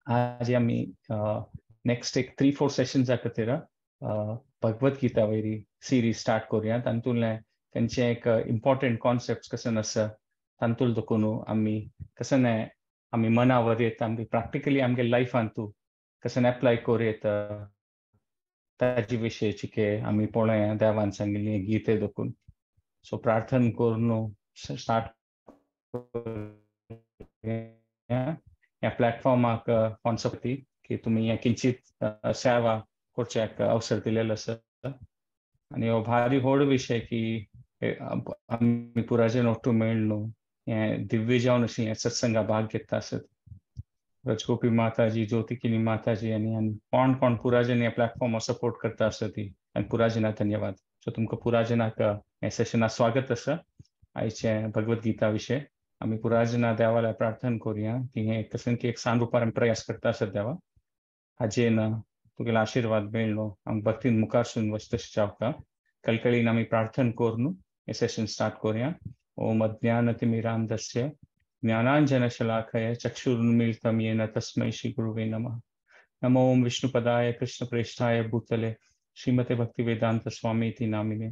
आज आमी नेक्स्ट एक 3-4 सेशन्सा खातीर भगवत गीता वयली सिरीज स्टार्ट करुया. तातूंतलें तेंचे एक इम्पॉर्टंट कॉन्सेप्ट कशें आसा तातूंत देखून आमी कशें आमी मना वरयता, आमी प्रॅक्टिकली आमगे लायफान तूं कशें एप्लाय करूं येता ताजे विशय चिके आमी पळोवया देवान सांगिल्ली गीते देखून. सो प्रार्थना करून स्टार्ट ह्या प्लॅटफॉर्माक कॉन्सेप्ट की तुमी हें किंचित सेवा करच्याक अवसर दिलेलो आसा. आनी हो भारी व्हड विशय की आमी पुरायेन ओट्टू मेळ्ळो हें दिव्य जावन अशी हें सत्संगा भाग घेता आसत. रजगोपी माताजी, ज्योतिकिनी माताजी आनी आनी कोण कोण पुराजन ह्या प्लॅटफॉर्मार सपोर्ट करता आसत ती आनी पुराजनाक धन्यवाद. सो तुमकां पुराजनाक हें सेशनाक स्वागत आसा. आयचें भगवत गीता विशय आमी पुराजना देवाला प्रार्थना करुया की हें कशें की एक सान रुपार आमी प्रयास करता आसत देवा, हाजेन तुगेलो आशिर्वाद मेळ्ळो आमकां भक्तीन मुखारसून वच तशें जावका. कळकळीन आमी प्रार्थना करून हें सेशन स्टार्ट करुया. ओम अज्ञानतिमिरान्धस्य ज्ञानांजनशलाकय चक्षुरुन्मीलितं येन तस्मै श्री गुरुवे नमः. नमो ओम विष्णुपदाय कृष्णप्रेष्ठाय भूतले श्रीमते भक्तिवेदांत स्वामी इति नामिने.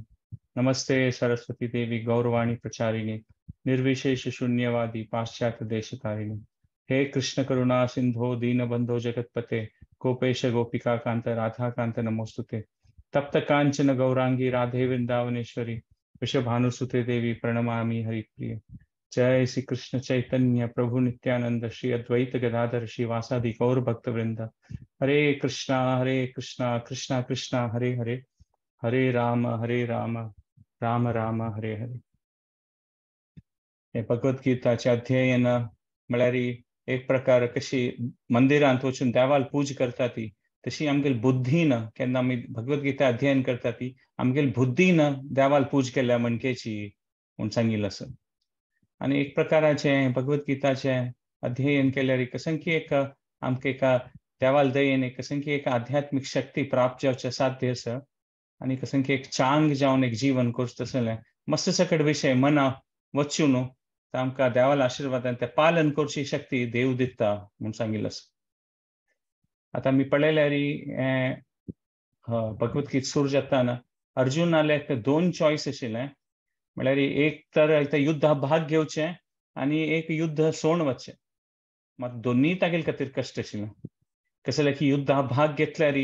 नमस्ते सरस्वती देवी गौरवाणी प्रचारिणे निर्विशेष शून्यवादी पाश्चात्य देशतारिणे. हे कृष्ण करुणा सिंधो दीनबंधो जगत्पते गोपेश गोपिका कांत राधा कांत नमोस्तुते. तप्त कांचन गौरांगी राधे वृंदावनेश्वरी वृषभानुसुते देवी प्रणमामि हरिप्रिये. जय श्री कृष्ण चैतन्य प्रभु नित्यानंद श्री अद्वैत गदाधर श्री वासादि गौर भक्त वृंद. हरे कृष्णा कृष्णा कृष्णा हरे हरे, हरे राम राम राम हरे हरे. हे भगवत गीताचे अध्ययन म्हळ्यार एक प्रकार कशी मंदिरांत वचून देवाल पूज करता ती तशी आमगेल बुद्धीन केन्ना आमी भगवत गीता अध्ययन करता ती आमगेल बुद्धीन देवाल पूज केल्या मनकेची म्हूण सांगिल्लें आसा. आनी एक प्रकाराचें भगवत गीताचें अध्ययन केल्यार कशें की एक आमकां एका देवाल दयेन एक कशें की एक आध्यात्मीक शक्ती प्राप्त जावचें साध्य आसा. आनी कशें की एक चांग जावन एक जीवन करचें तसलें मस्त सकट विशय मना वचून न्हू आमकां देवाल आशिर्वादान तें पालन करची शक्ती देव दिता म्हूण सांगिल्लें आसा. आतां आमी पळयल्यार हें भगवत गीत सुरू जाताना अर्जुनाले दोन चॉयस आशिल्लें, म्हळ्यार एक तर युद्धा भाग घेवचें आनी एक युद्ध सोड वचचें. मात दोनूय तागेले खातीर कश्ट आशिल्लें. कशें की युद्धा भाग घेतल्यार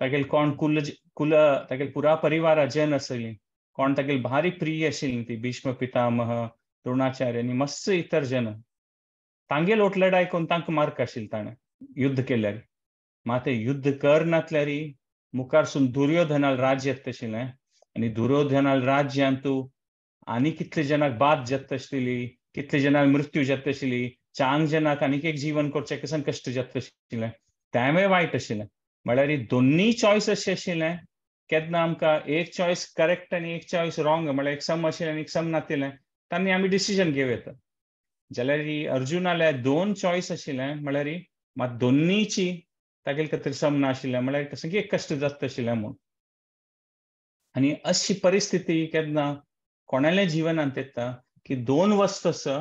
तागेले कोण कुल कुल तागेले पुरा परिवारा जन आसली, कोण तागेले भारी प्रिय आशिल्ली ती भीष्म पितामह द्रोणाचार्य आनी मस्त इतर जन तांगेल ओट लढाय करून तांकां मार्क आशिल्लें ताणें युद्ध केल्यार. मात युद्ध कर नासल्यार मुखारसून दुर्योधनाल राज्य येता आशिल्लें आनी दुर्योधनाल राज्यांतू आनी कितले जनाक बाद जाता आशिल्ली, कितले जनाक मृत्यू जाता आशिल्ली, चांग जनाक आनीक एक जीवन करचें कशें कश्ट जाता आशिल्लें, तेंवूय वायट आशिल्लें. म्हळ्यार दोनूय चॉयस अशें आशिल्लें केन्ना आमकां एक चॉयस करेक्ट आनी एक चॉयस रॉंग, म्हळ्यार एक सम आशिल्लें आनी एक सम नातिल्लें, तांणी आमी डिसिजन घेवं येता. जाल्यार अर्जुनाले दोन चॉयस आशिल्लें, म्हळ्यार मात दोनूयची तागेले खातीर सम नाशिल्लें, म्हळ्यार कशें की एक कश्ट जाता आशिल्लें म्हूण. आनी अशी परिस्थिती केन्ना कोणाल्या जिवनांत येता की दोन वस्तू आसा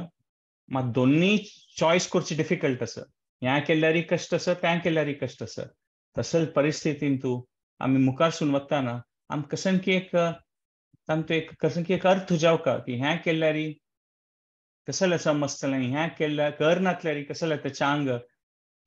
मात दोनूय चॉयस करची डिफिकल्ट आसा, ह्या केल्यारय कश्ट आसा त्या केल्यारय कश्ट आसा. तसले परिस्थितीन तूं आमी मुखारसून वताना आमकां कशें की एक तांतूं एक कशें की एक अर्थ जावका की हें केल्यार कसलें समजतलें, हें केल्यार कर नासल्यार कसलें तें चांग,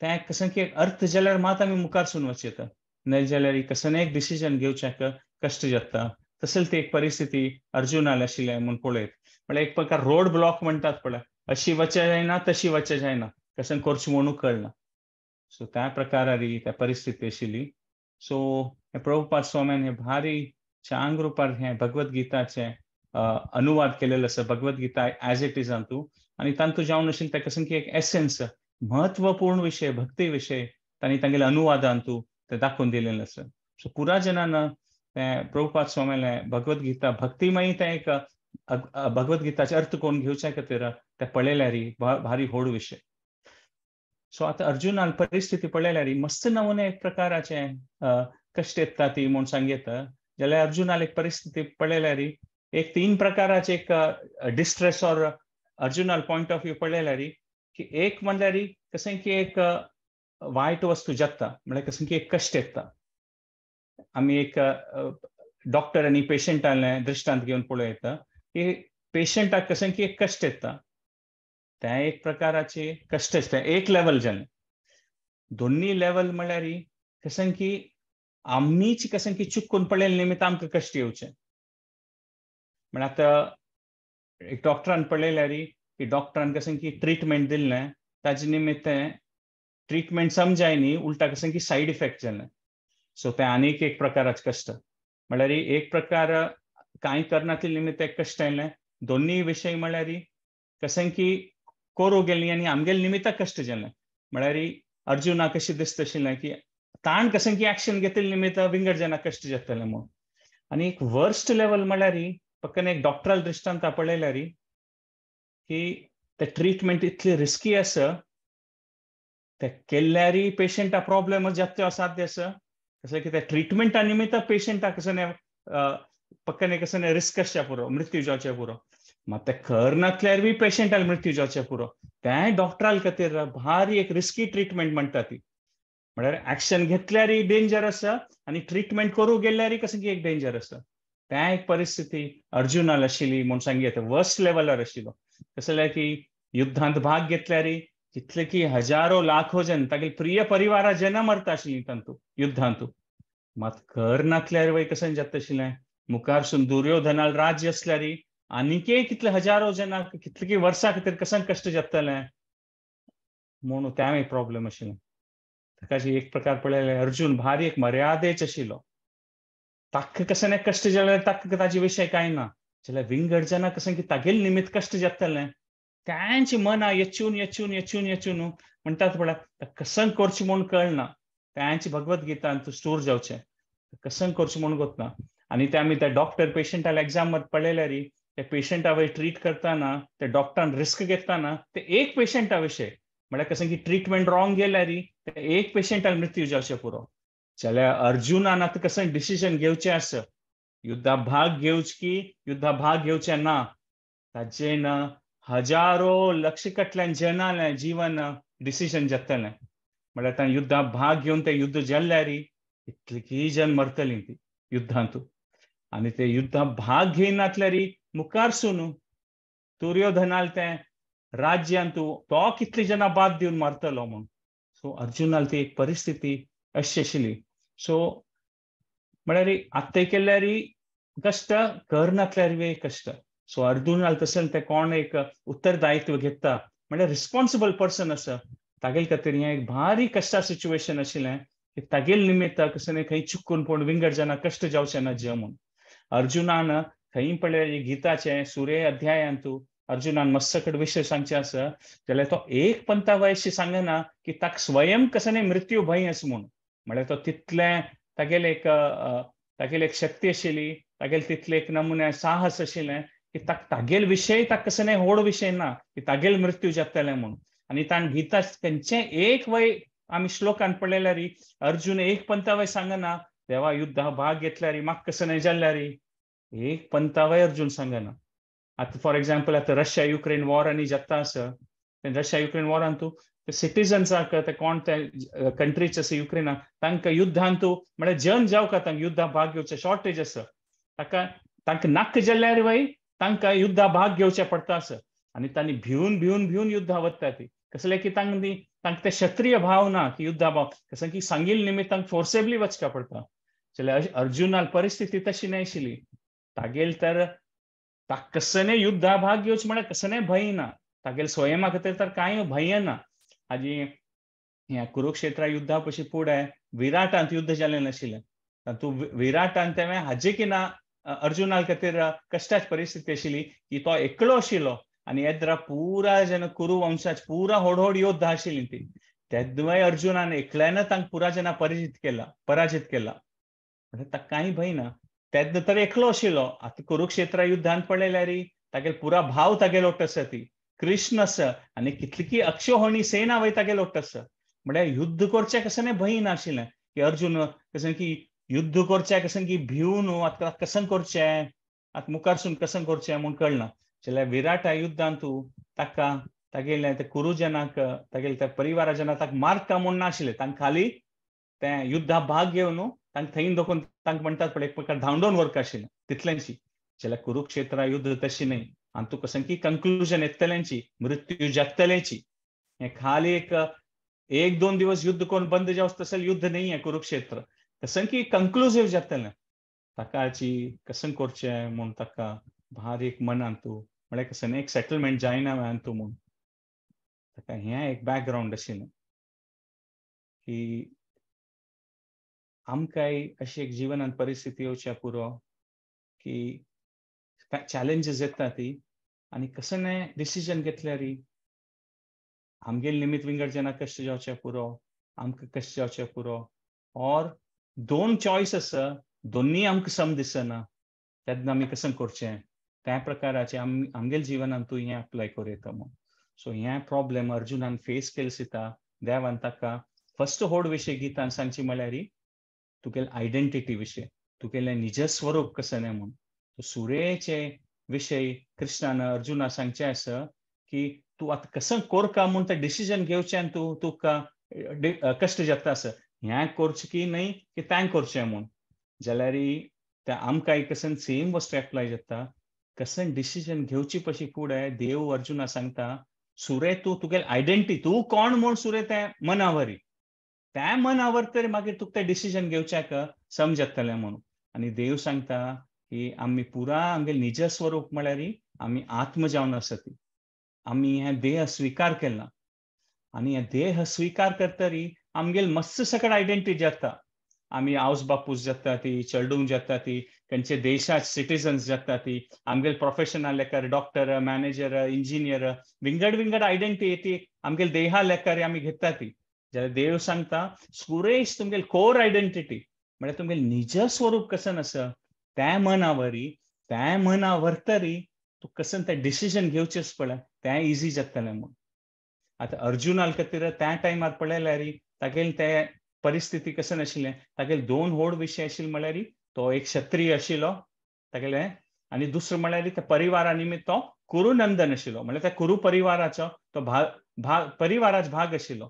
तें कशें की एक अर्थ जाल्यार मात आमी मुखारसून वच येता, नाय जाल्यार कशें एक डिसिजन घेवच्याक कश्ट जाता. तसली ती एक परिस्थिती अर्जुनाल आशिल्लें म्हूण पळयत. म्हळ्यार एक प्रकार रोड ब्लॉक म्हणटात पळय, अशी वचें जायना तशी वचें जायना, कशें करचें म्हणून कळना. सो त्या प्रकारारी त्या परिस्थिती आशिल्ली. सो हे प्रभुपाद स्वाम्यान हे भारी चांग रुपार हें भगवत गीताचें अनुवाद केलेलो आसा, Bhagavad Gita as it is तातूं. आनी तातूं जावन आशिल्लें तें कशें की एक एसेन्स म्हत्वपूर्ण विशय भक्ती विशय तांणी तांगेल्या अनुवादांतू तें दाखोवन दिलेलें आसा. सो पुरा जनान तें प्रभुपाद स्वाम्यालें भगवत गीता भक्तिमयी तें एक भगवत गीताचे अर्थ कोण घेवच्या खातीर तें पळयल्यार भारी व्हड विशय. सो आतां अर्जुनान परिस्थिती पळयल्यार मस्त नमुने एक प्रकाराचे कश्ट येता ती म्हूण सांगता. जाल्यार अर्जुनाल एक परिस्थिती पळयल्यार एक तीन प्रकाराचे एक डिस्ट्रेस ऑर अर्जुनाल पॉयंट ऑफ व्यू पळयल्यार की एक म्हणल्यार कशें की एक वायट वस्तू जाता म्हळ्यार कसं की एक कश्ट येता. आमी एक डॉक्टर आनी पेशंटालें दृश्टांत घेवन पळोवं की पेशंटाक कसं की एक कश्ट येता, तें एक प्रकाराचे कश्ट आसता, एक लेवल जालें. दोन्ही लेवल म्हळ्यार कसं की आमीच कसं की चुकून पळयले निमित्त आमकां कश्ट येवचें. म्हळ्यार आतां एक डॉक्टरान पळयल्यार की डॉक्टरान कसं की ट्रिटमेंट दिल्लें ताजे निमित्त ट्रिटमेंट समजाय न्ही, उलटा कसं की सायड इफेक्ट जालें. सो तें आनीक एक प्रकाराचें कश्ट. म्हळ्यार एक प्रकार कांय करनातले निमित्त एक कश्ट आयलें. दोन्ही विशय म्हळ्यार कसं की करूं गेली आनी आमगेले निमित्त कश्ट जालें. म्हळ्यार अर्जुनाक कशें दिसता आशिल्लें की ताण कसं की एक्शन घेतिल्ले निमित्त विंगड जाणां कश्ट जातलें म्हूण. आनी एक वर्स्ट लेवल म्हळ्यार फक्त एक डॉक्टराल दृश्टांत पळयल्यार की ते ट्रिटमेंट इतली रिस्की आसा, ते केल्यार पेशंटा प्रॉब्लेम जाता असाध्य आसा. कसं की त्या ट्रिटमेंटा निमित्त पेशंटाक कसं पक्कने कसं रिस्क आसच्या पुरो, मृत्यू जावचे पुरो. मात ते खर नासल्यार बी पेशंटाक मृत्यू जावचे पुरो. तें डॉक्टराल खातीर भारी एक रिस्की ट्रिटमेंट म्हणटा ती. म्हळ्यार एक्शन घेतल्यार डेंजर आसा आनी ट्रिटमेंट करूं गेल्यार कसं की एक डेंजर आसा. तें एक परिस्थिती अर्जुनाल आशिल्ली म्हूण सांगया, वर्स्ट लेवलार आशिल्लो. कसं की युद्धांत भाग घेतल्यार कितले की हजारो लाखो जन तागेले प्रिय परिवारा जना मरता आशिल्लीं तांतू युद्धांतू. मात कर नासल्यार वय कसं जाता आशिल्लें, मुखारसून दुर्योधनाल राज्य आसल्यार आनीकय कितले हजारो जनांक कितले की वर्सां खातीर कसं कश्ट जातलें म्हूण तें एक प्रॉब्लेम आशिल्लें. ताका एक प्रकार पळयल्यार अर्जुन भारी एक मर्यादेच आशिल्लो. ताका कसं कश्ट जाल्यार ताका ताजे विशय कांय ना, जाल्यार विंगड जाणां कसं की तागेले निमित्त कश्ट जातलें त्यांची मनां यचून यचून यचून यचून म्हणटात पळय कसं करचें म्हूण कळना. त्यांची भगवद्गीतांत स्टोर जावचें कसं करचें म्हूण गोतना. आनी ते आमी त्या डॉक्टर पेशंटाला एग्जाम पळयल्यार त्या पेशंटा वयर ट्रीट करतना त्या डॉक्टरान रिस्क घेतना ते एक पेशंटा विशय म्हळ्यार कसं की ट्रिटमेंट रॉंग गेल्यार ते एक पेशंटाक मृत्यू जावचें पुरो. जाल्यार अर्जुनान आतां कसं डिसिजन घेवचें आसा, युद्धा भाग घेवच की युद्धा भाग घेवचें ना, ताजें ना हजारो लक्ष कटल्यान जनालें जीवन डिसिजन जातलें. म्हळ्यार ताणें युद्धा भाग घेवन तें युद्ध जाल्यार इतली जन मरतलीं ती युद्धांतू. आनी ते युद्धा भाग घेयनातल्यार मुखारसून दुर्योधनाल तें राज्यांतू तो कितली जाणां बाद दिवन मारतलो म्हूण. सो अर्जुनाल ती एक परिस्थिती अशी आशिल्ली. सो म्हळ्यार आत्तां केल्यार कश्ट, करनातल्यार कश्ट. सो अर्जुनाल तशें तें कोण एक उत्तरदायित्व घेता म्हळ्यार रिस्पॉन्सिबल पर्सन आसा तागेले खातीर हें एक भारी कश्टा सिच्युएशन आशिल्लें की तागेले निमित्त कसं खंय चुकून पूण विंगड जाणां कश्ट जावचें ना जे म्हूण. अर्जुनान खंय पळय गीताचें सूर्य अध्यायांतू अर्जुनान मस्सकड विशय सांगचें आसा जाल्यार तो एक पंथा वयशी सांगना की ताका स्वयं कसं मृत्यू भंय आसा म्हूण. म्हळ्यार तो तितलें तागेले एक तागेली एक शक्ती आशिल्ली, तागेले तितले एक नमुने साहस आशिल्लें की ताका तागेले विशय ताका कसं व्हड विशय ना की तागेले मृत्यू जातलें म्हूण. आनी ताणें गीता खंयचें एक वय आमी श्लोकान पळयल्यार अर्जुन एक पंथा वय सांगना देवा युद्धा भाग घेतल्यार म्हाका कसं न्हय जाल्यार एक पंथा वय अर्जुन सांगना. आतां फॉर एग्जाम्पल आतां रशिया युक्रेन वॉर आनी जाता आसा, रशिया युक्रेन वॉरान तूं ते सिटीजन्साक ते कोण ते कंट्रीचे आसा युक्रेनाक तांकां युद्धांतू म्हळ्यार जन जावका तांकां युद्धा भाग घेवचें शॉर्टेज आसा, ताका तांकां नाक्क जाल्यार वय तांकां युद्धा भाग घेवचें पडटा आसा. आनी तांणी भिवन भिवन भिवन युद्धा वता ती कसलें की तांकां तांकां ते क्षत्रिय भाव ना की युद्धा भाव कसं की सांगिल्ले निमित्त तांकां फोर्सेबली वचका पडटा. जाल्यार अर्जुनाल परिस्थिती तशी न्हय आशिल्ली. तागेल तर ताका कसने युद्धा भाग घेवचें म्हळ्यार कसने भंय ना, तागेले स्वयंमा खातीर तर कांय भंय ना. हाजी ह्या कुरुक्षेत्रा युद्धा पशी फुडें विराटांत युद्ध जालें नाशिल्लें, तातूंत विराटान तें हाजे की ना अर्जुना खातीर कश्टाची परिस्थिती आशिल्ली की तो एकलो आशिल्लो आनी येद्रा पुरा जेन्ना कुरु वंशाच पुरा होड होड योद्धा आशिल्ली ती तेदूय अर्जुनान एकल्यान तांकां पुरा जेन्ना पराजित केला म्हळ्यार ताका कांय भंय ना. तेन्ना तर एकलो आशिल्लो. आतां कुरुक्षेत्रा युद्धांत पळयल्यार तागेलो पुरा भाव तागेलो आसा ती कृष्ण आसा आनी कितली अक्षोहणी सेना वय तागेलो आसा. म्हळ्यार युद्ध करचें कसं भंय नाशिल्लें की अर्जुन कसं की युद्ध करचें कसं की भिवन आतां कसं करचें आतां मुखारसून कसं करचें म्हूण कळना. जाल्यार विराटा युद्धांतू ताका तागेले ते कुरुजनाक तागेले त्या परिवारा जना ताका मारता म्हूण नाशिल्लें, तांकां खाली तें युद्धा भाग घेवन तांकां थंय दखून तांकां म्हणटात पळय एक प्रकार धांवडोवन व्हरका आशिल्लें तितलेंची. जाल्यार कुरुक्षेत्रा युद्ध तशें न्हय, आनी तुका संकी कंक्लुजन येतलेंची, मृत्यू जातलेंची. हें खाली एक एक दोन दिवस युद्ध कोण बंद जावं तशें युद्ध न्हय हें कुरुक्षेत्र, संकी कंक्लुजीव जातलें. ताकाची कशें करचें म्हूण ताका भारी एक मनान तूं म्हळ्यार कशें एक सेटलमेंट जायना तूं म्हूण ताका हें एक बॅकग्रावंड आशिल्लें की आमकांय अशी एक जिवनांत परिस्थिती येवच्या पुरो की चॅलेंजीस येता ती आनी कशें डिसिजन घेतल्यार आमगेले निमित्त विंगड जना कश्ट जावचें पुरो, आमकां कश्ट जावचें पुरो, और दोन चॉयस आसा, दोन्ही आमकां सम दिसना तेन्ना आमी कशें करचें त्या प्रकाराचें आमगेले जिवनांत तूं हें अप्लाय करूं येता म्हूण. सो हें प्रॉब्लेम अर्जुनान फेस केलें दिता. देवान ताका फर्स्ट होड विशय गीतान सांगची म्हळ्यार तुगेले आयडेंटिटी विशय, तुगेलें निजस्वरूप कशें न्हय म्हूण. सुरेचे विशय कृष्णान अर्जुना सांगचें आसा की तूं आतां कशें कोरका म्हूण तें डिसिजन घेवचें आनी तूं तुका कश्ट जाता आसा, हें करचें की न्हय की तें करचें म्हूण. जाल्यार तें आमकां कशें सेम वस्तू एप्लाय जाता, कशें डिसिजन घेवची पशी फुडें देव अर्जुना सांगता सुरे तूं तुगेले आयडेंटिटी तूं कोण म्हूण सुरे तें मनावरी, तें मनावर तर मागीर तुका तें डिसिजन घेवच्याक समजतलें म्हणून. आनी देव सांगता की आमी पुरा आमगेले निजस्वरूप म्हळ्यार आमी आत्म जावन आसा ती, आमी हें देह स्विकार केला आनी हें देह स्विकार करतरी आमगेले मस्त सकट आयडेंटिटी जाता. आमी आवस बापूस जाता ती, चेडूंक जाता ती, खंयच्या देशात सिटीजन्स जाता ती, आमगेले प्रोफेशनल लेकर डॉक्टर, मॅनेजर, इंजिनियर, विंगड विंगड आयडेंटिटी ती आमगेले देहा लेकर आमी घेता ती. जाल्यार देव सांगता सुरेश तुमगेले कोर आयडेंटिटी म्हळ्यार तुमगेले निजस्वरूप कशें आसा तें मनावरी, तें मनावर तरी तूं कशें तें डिसिजन घेवचेंच पळय तें इजी जातलें म्हूण. आतां अर्जुना खातीर त्या टायमार पळयल्यार तागेले ते परिस्थिती कशें नाशिल्लें, तागेले दोन व्हड विशय आशिल्ले म्हळ्यार तो एक क्षत्रिय आशिल्लो तागेले, आनी दुसरो म्हळ्यार त्या परिवारा निमित्त तो कुरुनंदन आशिल्लो, म्हळ्यार त्या कुरु परिवाराचो तो भाग परिवाराचो भाग आशिल्लो.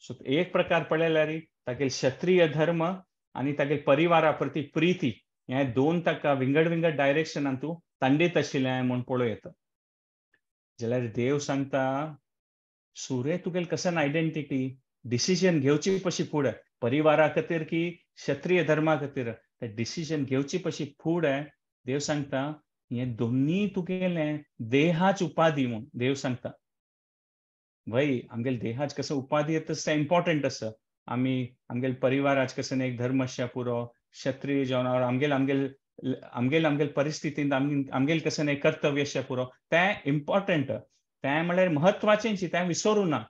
सो एक प्रकार पळयल्यार तागेले क्षत्रिय धर्म आनी तागेले परिवारा प्रती प्रिती हे दोन ताका विंगड विंगड डायरेक्शनान तूं तांडीत आशिल्लें म्हूण पळोवं येता. जाल्यार देव सांगता सुरे तुगेले कशें आयडेंटिटी डिसिजन घेवची पशी फुडें परिवारा खातीर की क्षत्रिय धर्मा खातीर ते डिसिजन घेवची पशी फुडें देव सांगता हें दोन्ही तुगेलें देहाच उपाधी म्हूण देव सांगता. वय आमगेले देहाच कसो उपाधी येता तें इम्पॉर्टंट आसा, आमी आमगेले परिवाराच कसो एक धर्म आसच्या पुरो क्षत्रिय जावन आमगेले आमगेले आमगेले आमगेले परिस्थितींत आमगेले कसो एक कर्तव्य आसच्या पुरो तें इम्पॉर्टंट, तें म्हळ्यार म्हत्वाचें तें विसरूं ना.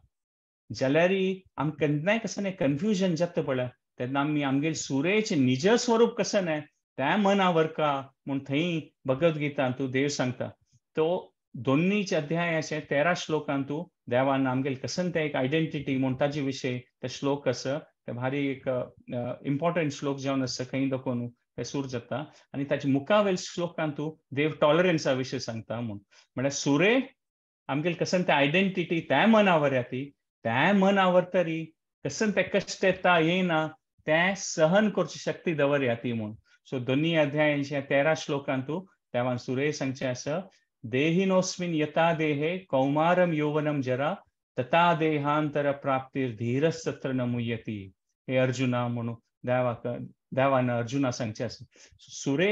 जाल्यार आमकां केन्नाय कसो कन्फ्युजन जाता पळय तेन्ना आमी आमगेले सुरेचें निजस्वरूप कशें न्हय तें मनावर का म्हूण थंय भगवद्गीतांत तूं देव सांगता. तो दोन्हीच अध्यायाचे 13 श्लोकांत तूं देवान आमगेले कशें तें एक आयडेंटिटी म्हूण ताजे विशय ते श्लोक आसा ते भारी एक इम्पॉर्टंट श्लोक जावन आसा खंय दाखोवन ते सूर जाता. आनी ताचे मुखावेल श्लोकांत तूं देव टॉलरन्सा विशय सांगता म्हूण, म्हळ्यार सुरे आमगेले कशें तें आयडेंटिटी तें मनावर ती तें मनावर तरी कशें तें कश्ट येता येना तें सहन करची शक्ती दवरया ती म्हूण. सो दोन्ही अध्यायांच्या 13 श्लोकांत देवान सुरे सांगचें आसा देहिनोस्मिन यथा देहे कौमारम यौवनम जरा तथा देहांतर प्राप्तीर धीरस्तत्र न मुह्यती. हे अर्जुना म्हणून देवाक देवान अर्जुना सांगचें आसा. सुरे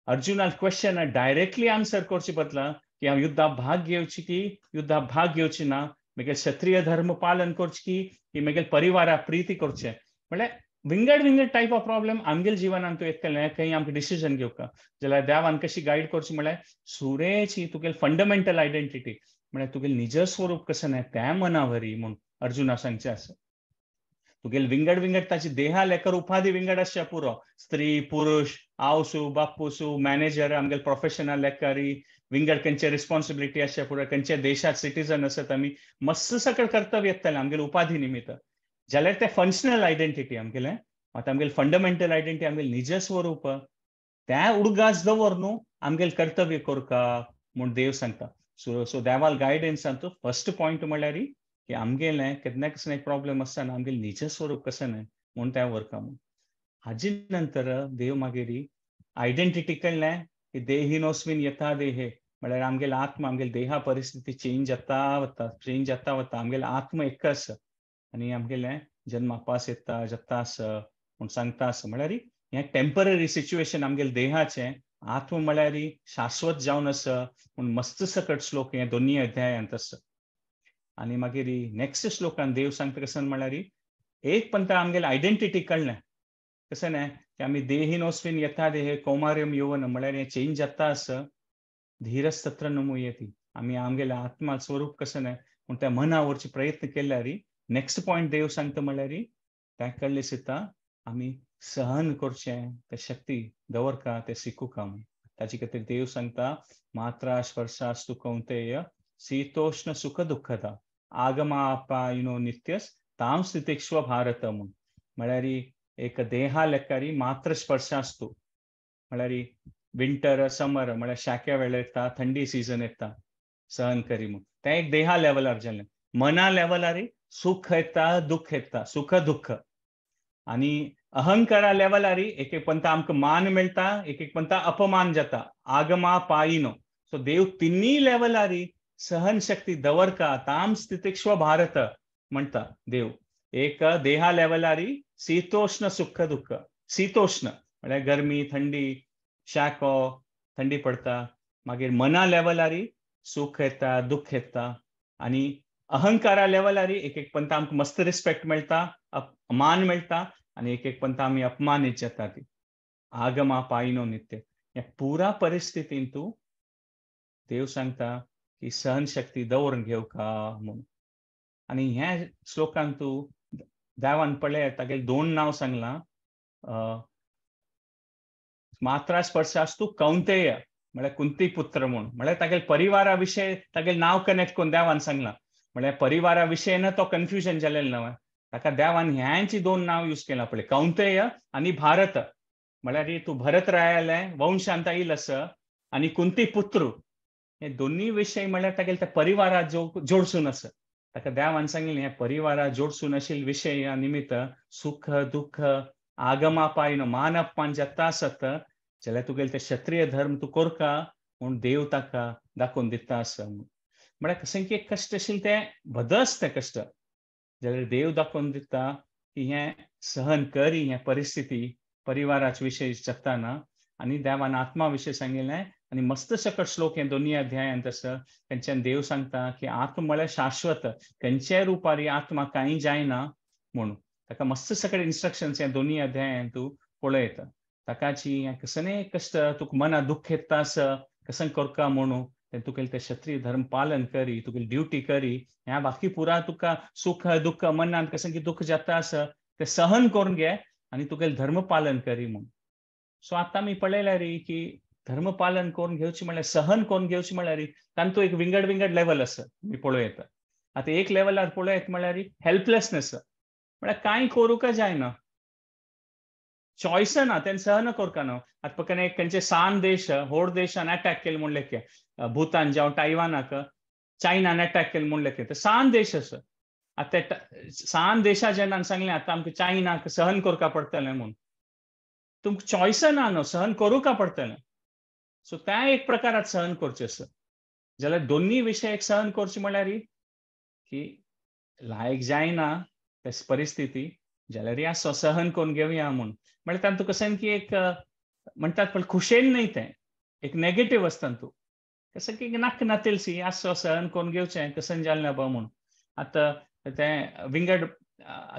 अर्जुनाक क्वेश्चन डायरेक्टली आन्सर करचे बदला की हांव युद्धा भाग घेवची की युद्धा भाग घेवची ना, मागीर क्षत्रिय धर्म पालन करचें की मागीर परिवारा प्रिती करचें, म्हळ्यार विंगड विंगड टायप ऑफ प्रॉब्लेम आमगेले जिवनांत येतलें खंय आमकां डिसिजन घेवका. जाल्यार देवान कशी गायड करची म्हळ्यार सुरेची तुगेले फंडमेंटल आयडेंटिटी म्हळ्यार तुगेले निजस्वरूप कशें न्हय तें मनावरी म्हूण अर्जुना सांगचें आसा. तुगेले विंगड विंगड ताची देहा लेकर उपाधी विंगड आसच्या पुरो, स्त्री पुरुष आवसू बापूसू मॅनेजर आमगेले प्रोफेशनल लेकरी विंगड खंयचे रिस्पॉन्सिबिलिटी आसच्या पुरो, खंयच्या देशात सिटीजन आसत आमी मस्त सकळ कर्तव्य येतलें आमगेले उपाधी निमित्त. जाल्यार ते फंक्शनल आयडेंटिटी आमगेलें, आतां आमगेले फंडमेंटल आयडेंटिटी आमगेले निजस्वरूप त्या उडगास दवर न्हू आमगेले कर्तव्य करका म्हूण देव सांगता. सो सो देवाल गायडन्सान तूं फर्स्ट पॉयंट म्हणल्यार की आमगेलें केन्ना कसलें एक प्रॉब्लेम आसता ना, आमगेलें निज स्वरूप कशें न्हय म्हूण तें व्हरका म्हूण. हाजी नंतर देव मागीर आयडेंटिटी कळ्ळें की देहिनोस्मिन यथा देहे, म्हळ्यार आमगेलो आत्मा आमगेले देहा परिस्थिती चेंज जाता वता, चेंज जाता वता, आमगेलो आत्मा एक आसा आनी आमगेलें जन्म अपास येता जाता आसा म्हूण सांगता आसा. म्हळ्यार हें टेंपररी सिच्युएशन आमगेले देहाचें, आत्मा म्हळ्यार शाश्वत जावन आसा म्हूण मस्त सकट श्लोक हे दोनूय अध्यायांत आसा. आनी मागीर नेक्स्ट श्लोकान देव सांगता कशें म्हळ्यार एक पंता आमगेले आयडेंटिटी कळ्ळें कशें न्हय की आमी देहिनोस्मिन यथा देहे कौमार्यम यौवन, म्हळ्यार हें चेंज जाता आसा, धीरस तत्र न मुह्यति, आमी आमगेले आत्मा स्वरूप कशें न्हय म्हूण त्या मना व्हरचे प्रयत्न केल्यार नेक्स्ट पॉयंट देव सांगता म्हळ्यार त्या कळ्ळें सुद्दां आमी सहन करचें, ते शक्ती दवरका, ते शिकूका म्हूण. ताचे खातीर देव सांगता मात्रा स्पर्शास्तु कौंतेय शीतोष्ण सुख दुःखदा आगमापायिनो नित्यस ताम स्थितिक्ष्व भारत म्हूण. म्हळ्यार एक देहा लेखारी मात्र स्पर्शास्तु, म्हळ्यार विंटर समर म्हळ्यार शाक्या वेळ येता, थंडी सिजन येता, सहन करी म्हूण, तें एक देहा लेवलार जालें. मना लेवलार सुख येता दुःख येता, सुख दुःख. आनी अहंकारा लेवलार एक एक पंता आमकां मान मेळटा, एक एक पंता अपमान जाता, आगमा पायिनो. सो देव तिन्ही लेवलार सहन शक्ती दवरका, ताम स्थितिक्ष्व भारत म्हणटा देव. एक देहा लेवलार शीतोष्ण सुख दुःख, शीतोष्ण म्हळ्यार गरमी थंडी, शाको थंडी पडटा. मागीर मना लेवलार सुख येता दुःख येता. आनी अहंकारा लेवलार एक एक पंता आमकां मस्त रिस्पेक्ट मेळटा, मान मेळटा, आनी एक एक पंता आमी अपमानीत जाता. ती आगमा पायिनो नित्य. ह्या पुरा परिस्थितीन तूं देव सांगता की सहन शक्ती दवरून घेवका म्हूण. आनी ह्या श्लोकान तूं देवान पळय तागेलें दोन नांव सांगलां, मात्रा स्पर्शास्तु कौंतेय म्हळ्यार कुंती पुत्र म्हूण, म्हळ्यार तागेले परिवारा विशय तागेलें नांव कनेक्ट करून देवान सांगलां. म्हळ्यार परिवारा विशय तो कन्फ्युजन जालेलें ना, ताका देवान ह्यांची दोन नांव यूज केलां पळय, कौंतेय आनी भारत. म्हळ्यार तूं भरत रायालें वंशांत आयिल्लो आसा आनी कुंती पुत्र, हे दोनूय विशय म्हळ्यार तागेले त्या परिवारा जोडसून आसा. ताका देवान सांगिल्लें ह्या परिवारा जोडसून आशिल्ले विशय निमित्त सुख दुःख आगमा पायनो मान अपमान जाता आसत जाल्यार तुगेले ते क्षत्रिय धर्म तूं करका म्हूण देव ताका दाखोवन दिता आसा. म्हळ्यार कशें की एक कश्ट आशिल्लें तें भदस तें कश्ट, जाल्यार देव दाखोवन दिता की हें सहन करी हें परिस्थिती परिवाराचे विशय जगताना. आनी देवान आत्मा विशय सांगिल्लें आनी मस्त सकट श्लोक हे दोनूय अध्यायांत आसा. तेंच्यान देव सांगता की आत्मा म्हळ्यार शाश्वत, खंयच्याय रुपारी आत्मा कांय जायना म्हणून ताका मस्त सकट इन्स्ट्रक्शन्स ह्या दोनूय अध्यायांत तूं पळयता. ताकाची हें कसलेंय कश्ट तुका मना दुःख येता आसा कशें करका म्हणून तें तुगेलें तें क्षत्रिय धर्म पालन करी, तुगेली ड्युटी करी, ह्या बाकी पुरा तुका सुख दुःख मनांत कशें की दुःख जाता आसा तें सहन करून घे आनी तुगेलें धर्म पालन करी म्हूण. सो आतां आमी पळयल्यार की धर्म पालन करून घेवची म्हळ्यार सहन करून घेवची म्हळ्यार तांतूं एक विंगड विंगड लेवल आसा आमी पळोवं येता. आतां एक लेवलार पळोवं येता म्हळ्यार हेल्पलेसनेस, म्हळ्यार कांय करूंक जायना, चॉयस ना, तें सहन करका न्हू. आतां पळय एक खंयचे सान देश व्हड देशान अटॅक केले म्हूण लेखे, भूतान जावं तायवानाक चायनान अटॅक केले म्हूण लेखे, ते सान देश आसा. आतां ते सान देशा जेन्ना सांगलें आतां आमकां चायनाक सहन करका पडटलें म्हूण, तुमकां चॉयस ना न्हू, सहन करूंका पडटलें. सो त्या एक प्रकारात सहन करचें आसा. जाल्यार दोनूय विशय एक सहन करचे म्हळ्यार की लायक जायना ते परिस्थिती जाल्यार आसो सहन करून घेवया म्हूण. म्हळ्यार तांतूं कशें की एक म्हणटात पण खुशेन न्हय, तें एक नेगेटीव आसता तूं कशें की नाक नातेलसी आसो सहन करून घेवचें कशें जालें ना बा म्हूण. आतां तें विंगड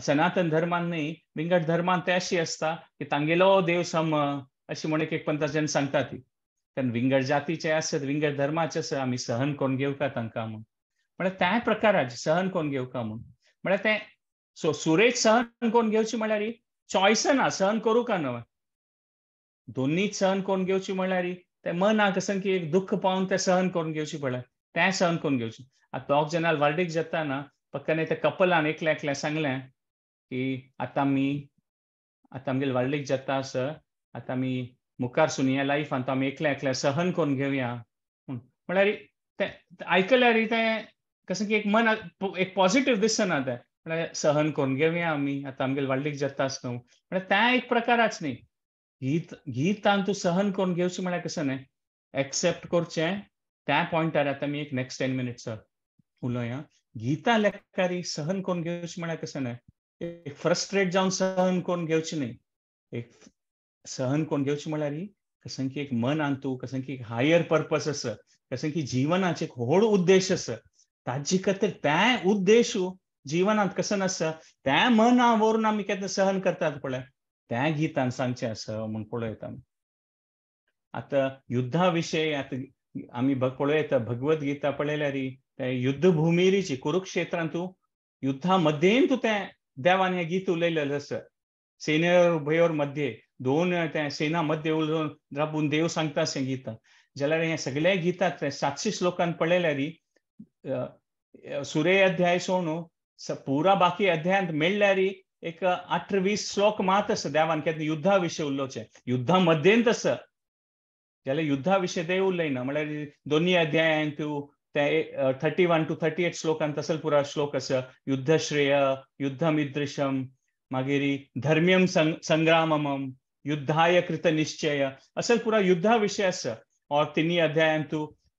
सनातन धर्मान न्हय, विंगड धर्मान तें अशी आसता की तांगेलो देव सम अशी म्हूण एक एक पंथाच्यान सांगता ती. कारण विंगड जातीचे आसत विंगड धर्माचे आसत आमी सहन करून घेवका तांकां म्हूण, म्हळ्यार त्या प्रकाराचें सहन करून घेवका म्हूण. म्हळ्यार तें सो सुरेश सहन करून घेवची म्हळ्यार चॉयस ना, सहन करूंका न्हय, दोनूय सहन करून घेवची म्हळ्यार तें मनाक कशें की एक दुःख पावन तें सहन करून घेवची पडलें, तें सहन करून घेवचें. आतां दोग जाणां वार्डीक जाता ना पक्काने त्या कपलान एकल्या एकल्या सांगलें की आतां आमी आतां आमगेले वार्डीक जाता आसा, आतां आमी मुखार सून ह्या लायफान आमी एकल्या एकल्या सहन करून घेवया म्हूण. म्हळ्यार तें आयकल्यार तें कसं की एक मन एक पॉझिटिव्ह दिसना तें, म्हळ्यार सहन करून घेवया आमी, आतां आमगेले व्हडलीक जाताच न्हू, म्हळ्यार तें एक प्रकाराच न्ही. गीतान तूं सहन करून घेवचें म्हळ्यार कसं न्ही, एक्सेप्ट करचें. त्या पॉयंटार आतां आमी एक नेक्स्ट 10 मिनिट्स उलोवया. गीता लेखारी सहन करून घेवचें म्हळ्यार कसं न्ही, एक फ्रस्ट्रेट जावन सहन करून घेवचें न्ही. एक सहन करून घेवचें म्हळ्यार कसं की एक मनान तूं कसं की एक हायर पर्पस आसा, कसं की जिवनाचे एक व्हड उद्देश आसा, ताजे खातीर त्या उद्देश जिवनांत कसं आसा त्या मना वरून आमी केन्ना सहन करतात पळय, त्या गीतान सांगचें आसा म्हूण पळयता आमी. आतां युद्धा विशय आतां आमी पळयता भगवद गीता पळयल्यार ते युद्धभुमीरीची कुरुक्षेत्रांत युद्धा मध्येन तूं तें देवान हें गीत उलयलेलें आसा. सेनेर उभयोर मध्ये दोन त्या सेना मध्ये उलोवन राबून देव सांगता अशें गीता. जाल्यार हें सगळ्या गीतात 700 श्लोकान पळयल्यार सुरे अध्याय सोडून पुरा बाकी अध्यायांत मेळ्ळ्यार एक 18-20 श्लोक मात आसा देवान केन्ना युद्धा विशय उलोवचें, युद्धा मध्येंत आसा. जाल्यार युद्धा विशय देव उलयना, म्हळ्यार दोनूय अध्यायांत ते 31 to 38 श्लोकांत तसल पुरा श्लोक आसा. युद्ध श्रेय, युद्धमिदृशम, मागीर धर्म्यम संग्रामम, युद्धाय कृत निश्चय, असल पुरा युद्धा विशय आसा. और तिन्ही अध्यायांत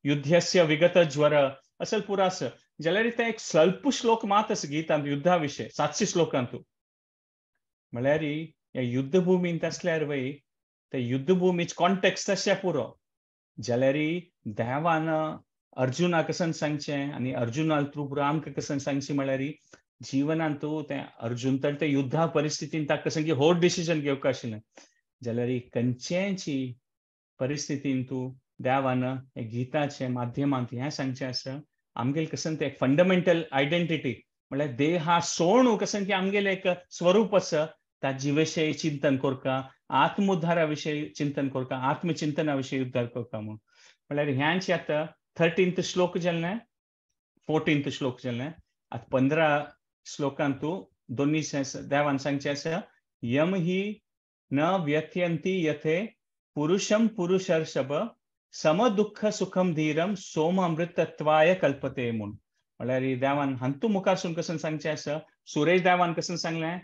युद्धस्य विगत ज्वर असल पुरा आसा. जाल्यार ते एक स्वल्प श्लोक मात आसा गीतांत युद्धा विशय 700 श्लोकांत. म्हळ्यार ह्या युद्धभुमींत आसल्यार वय ते युद्धभुमीच कॉन्टेक्स्ट आसल्या पुरो. जाल्यार देवान अर्जुनाक कसन सांगचें आनी अर्जुनाक थ्रू पुरो आमकां कसन सांगचें म्हळ्यार जिवनांत तें अर्जुन तर ते युद्धा परिस्थितीन ताका कसन की होड डिसिजन घेवंक आशिल्लें. जाल्यार खंयचेची परिस्थितीन तूं देवान गीताचे माध्यमांत हें सांगचें आसा आमगेले कसन ते एक फंडामेंटल आयडेंटिटी म्हळ्यार देहा सोणू कसन की आमगेलें एक स्वरूप आसा, ताजे विशय चिंतन करका, आत्मोद्धारा विशय चिंतन करका, आत्मचिंतना विशय उद्धार करका म्हूण. म्हळ्यार ह्यांचे आतां 13th श्लोक जालें, 14th श्लोक जालें. आतां 15 श्लोकांतू दोनूय देवान सांगचें आसा, यम ही न व्यथयंती यथे पुरुषम पुरुषर्षभ सम दुःख सुखम धीरम सोम अमृतत्वाय कल्पते म्हूण. म्हळ्यार देवान हांतू मुखारसून कसन सांगचें आसा, सुरेश देवान कसन सांगलें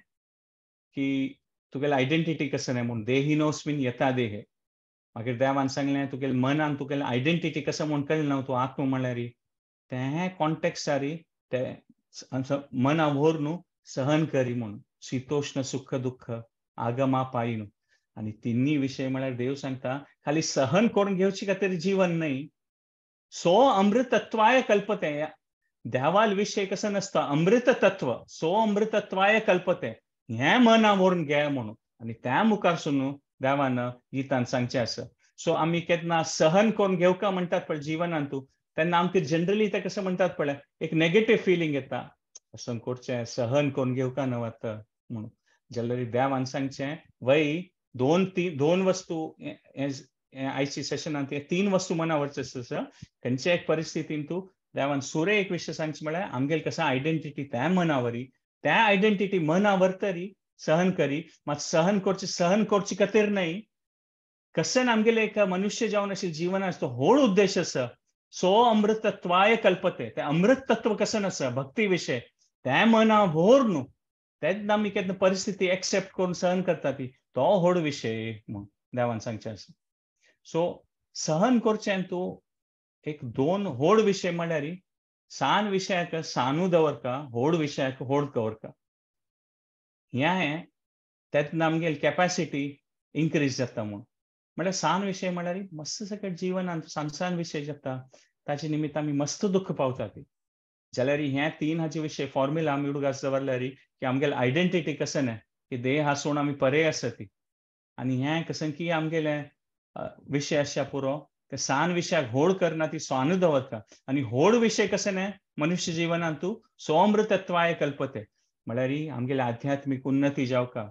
की तुगेले आयडेंटिटी कसन आहे म्हूण, देहिनोस्मिन यथा देहे. मागीर देवान सांगलें तुगेले मनान तुगेले आयडेंटिटी कसं म्हूण कळना तूं आत्मा म्हळ्यार तें कॉन्टेक्स्टारी ते मना व्हर न्हू सहन करी म्हूण, शीतोष्ण सुख दुःख आगमा पायी न्हू. आनी तिन्ही विशय म्हळ्यार देव सांगता खाली सहन करून घेवची खातीर जीवन न्हय, सो अमृतत्वाय कल्पते. देवाल विशय कसं नासता, अमृततत्व सो अमृतत्वाय कल्पते हें मना व्हरून घे म्हणून. आनी त्या मुखारसून देवान गीतान सांगचें आसा. सो आमी केन्ना सहन करून घेवका म्हणटात पळय जिवनांत, तेन्ना आमकां जनरली तें कशें म्हणटात पळय एक नेगेटीव फिलींग येता, असं करचें सहन करून घेवका न्हू आतां म्हणून. जाल्यार देवान सांगचें वय दोन वस्तू आयची सेशनांत 3 वस्तू मना व्हरचें आसा. खंयच्या एक परिस्थितीन तूं देवान सुरे एक विशय सांगचें म्हळ्यार आमगेले कसं आयडेंटिटी त्या मनावरी, त्या आयडेंटिटी मना व्हरतरी सहन करी, मात सहन करची सहन करची खातीर न्हय, कसन आमगेले एक मनुष्य जावन अशें जीवन आसा तो व्हड उद्देश आसा, सो अमृतत्वाय कल्पते. तें अमृततत्व कसन आसा भक्ती विशय तें मना व्हर न्हू, तेन्ना आमी केन्ना परिस्थिती एक्सेप्ट करून सहन करता ती तो व्हड विशय म्हूण देवान सांगचें आसा. सो सहन करचें तूं एक दोन व्हड विशय म्हळ्यार सान विशयाक सानू दवरका, व्हड विशयाक व्हड दवरका. हें तेन्ना आमगेली कॅपॅसिटी इन्क्रीज जाता म्हूण. म्हळ्यार सान विशय म्हळ्यार मस्त सगळें जिवनांत सान सान विशय जाता ताचे निमित्त आमी मस्त दुःख पावता ती. जाल्यार हें 3 हाचे विशय फॉर्म्युला आमी उडगास दवरल्यार की आमगेले आयडेंटिटी कसं न्हय की देह आसून आमी परे आसा ती, आनी हें कसं की आमगेलें विशय आसच्या पुरो ते सान विशयाक होड करना ती सानू दवरता. आनी होड विशय कसं न्हय मनुष्य जिवनांत सोमृतत्वाय कल्पते. म्हळ्यार आमगेले आध्यात्मीक उन्नती जावका,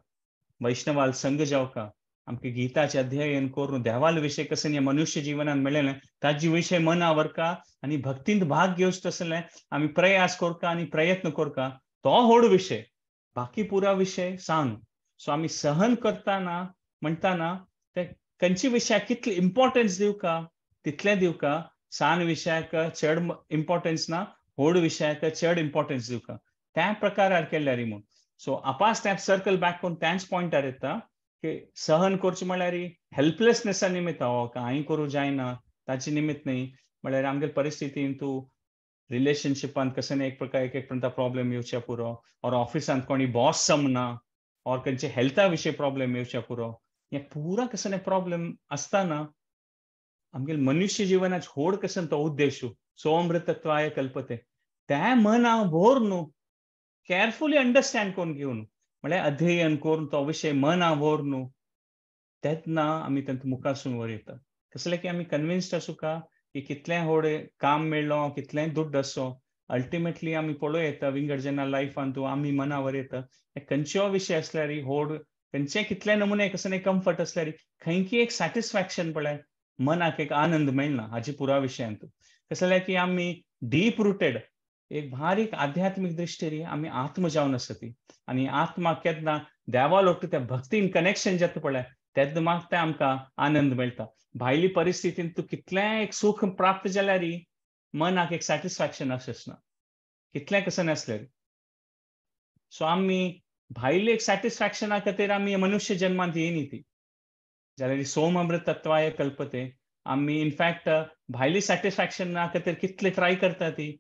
वैष्णवाल संघ जावका, आमकां गीताचें अध्ययन करून देवाल विशय कसं ह्या मनुष्य जिवनान मेळ्ळें ताजे विशय मना व्हरका आनी भक्तींत भाग घेवचो तसलें आमी प्रयास करका आनी प्रयत्न करका, तो व्हड विशय. बाकी पुरा विशय सान. सो आमी सहन करतना म्हणटाना ते खंयच्या विशयाक कितली इम्पॉर्टन्स दिवका तितलें दिवका, सान विशयाक चड इम्पॉर्टन्स ना, व्हड विशयाक चड इम्पॉर्टन्स दिवका, त्या प्रकारार केल्यार म्हूण. सो आपास त्या सर्कल बॅक करून त्याच पॉयंटार येता की सहन करचें म्हळ्यार हेल्पलेसनेसा निमित्त, हो कांय करूं जायना ताचे निमित्त न्ही, म्हळ्यार आमगे परिस्थितीन तूं रिलेशनशिपान कशें एक प्रकार एक एक पर्यंत प्रॉब्लेम येवचे पुरो, ऑर ऑफिसांत कोणी बॉस समना, ऑर खंयचे हेल्था विशीं प्रॉब्लेम येवचे पुरो, हे पुरा कसले प्रॉब्लेम आसतना आमगे मनुष्य जिवनाच व्हड कशें तो उद्देश सोअमृतत्वाय कल्पते, त्या मना भोर न्हू केअरफुली अंडरस्टँड करून घेवन, म्हळ्यार अध्ययन करून तो विशय मना भोर न्हू, तेन्ना आमी तांकां मुखारसून वर येता. कसलें की आमी कन्विन्स्ड आसूं की कितलें व्हड काम मेळ्ळो, कितलेंय दुड्ड आसो, अल्टिमेटली आमी पळोवं येता विंगड जेन्ना लायफान तूं आमी मनावर येता खंयचो विशय आसल्यार व्हड खंयचे कितले नमुने कसले कम्फर्ट आसल्यार खंयकी एक सॅटिस्फॅक्शन पळय मनाक एक आनंद मेळना हाजी पुरा विशयांत. कसलें की आमी डीप रुटेड एक बारीक आध्यात्मीक दृश्टी आमी आत्म जावन आसा ती, आनी आत्मा केन्ना देवा लोक त्या भक्तीन कनेक्शन जाता पळय तेन्ना मागता तें आमकां आनंद मेळटा. भायली परिस्थितीन तूं कितलें एक सूख प्राप्त जाल्यार मनाक एक सॅटिस्फॅक्शन आसच ना, कितलें कशें नासल्यार. सो आमी भायली एक सॅटिस्फॅक्शना खातीर आमी मनुष्य जन्मांत येयनी ती, जाल्यार सोमअमृत तत्वाय कल्पते. आमी इनफॅक्ट भायली सॅटिस्फॅक्शना खातीर कितले ट्राय करता ती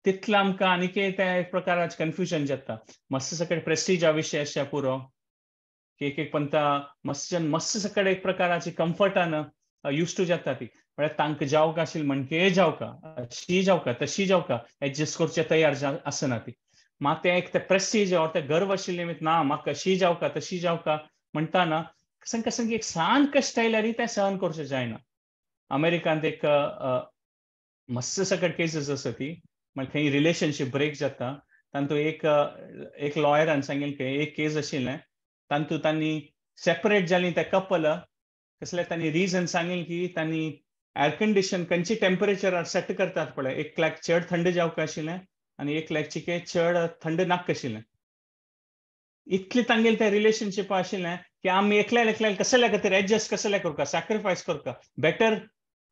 तितलें आमकां आनीक त्या एक प्रकाराचें कन्फ्युजन जाता. मस्त सगळे प्रेस्टिजा विशय आसच्या पुरो की एक एक पंता मस्त मस्त सगळे एक प्रकाराची कम्फर्टान यूज टू जाता ती, म्हळ्यार तांकां जावंक आशिल्लें म्हणके जावका, अशी जावका, तशी जावका, एडजस्ट करचें तयार आसना ती. मात तें एक तें प्रेस्टीज ऑर तें गर्व आशिल्लें निमित्त ना म्हाका अशी जावका तशी जावका म्हणटा ना, कसन कसन एक सान कश्ट आयल्यार तें सहन करचें जायना. अमेरिकांत एक मस्त सगळे केसीस आसा ती, म्हळ्यार खंय रिलेशनशीप ब्रेक जाता तांतूं एक एक लॉयरान सांगिल्लें की एक केस आशिल्लें तांतूं तांणी सेपरेट जालीं तें कपल, कसलें तांणी रिजन सांगिल्लें की तांणी एयर कंडिशन खंयची टेम्परेचरार सेट करतात पळय, एक लाख चड थंड जावंक आशिल्लें आनी एक लाख चिके चड थंड नाका आशिल्लें. इतलें तांगेलें तें रिलेशनशीप आशिल्लें की आमी एकल्या एकल्याक कसल्या खातीर एडजस्ट कसल्या करता, सॅक्रिफायस करता, बेटर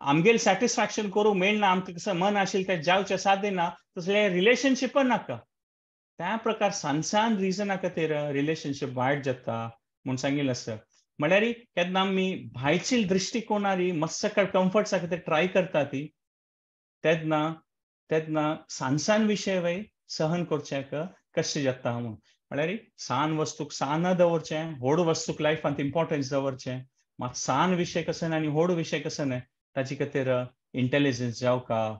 आमगेल सॅटिस्फॅक्शन करूंक मेळना, आमकां कसं मन आशिल्लें तें जावचें साध्य ना, तसलें रिलेशनशीप नाका. त्या प्रकार सान सान रिजना खातीर रिलेशनशीप वायट जाता म्हूण सांगिल्लें आसा. म्हळ्यार केन्ना आमी भायची दृश्टिकोनार मस्त कम्फर्ट्सा खातीर ट्राय करता ती, तेन्ना तेन्ना सान सान विशय वय सहन करच्याक कश्ट जाता म्हूण. म्हळ्यार सान वस्तूक सान दवरचें, व्हड वस्तूक लायफांत इम्पॉर्टन्स दवरचें, मात सान विशय कसो आनी व्हड विशय कसो न्हय ताचे खातीर इंटेलिजन्स जावका.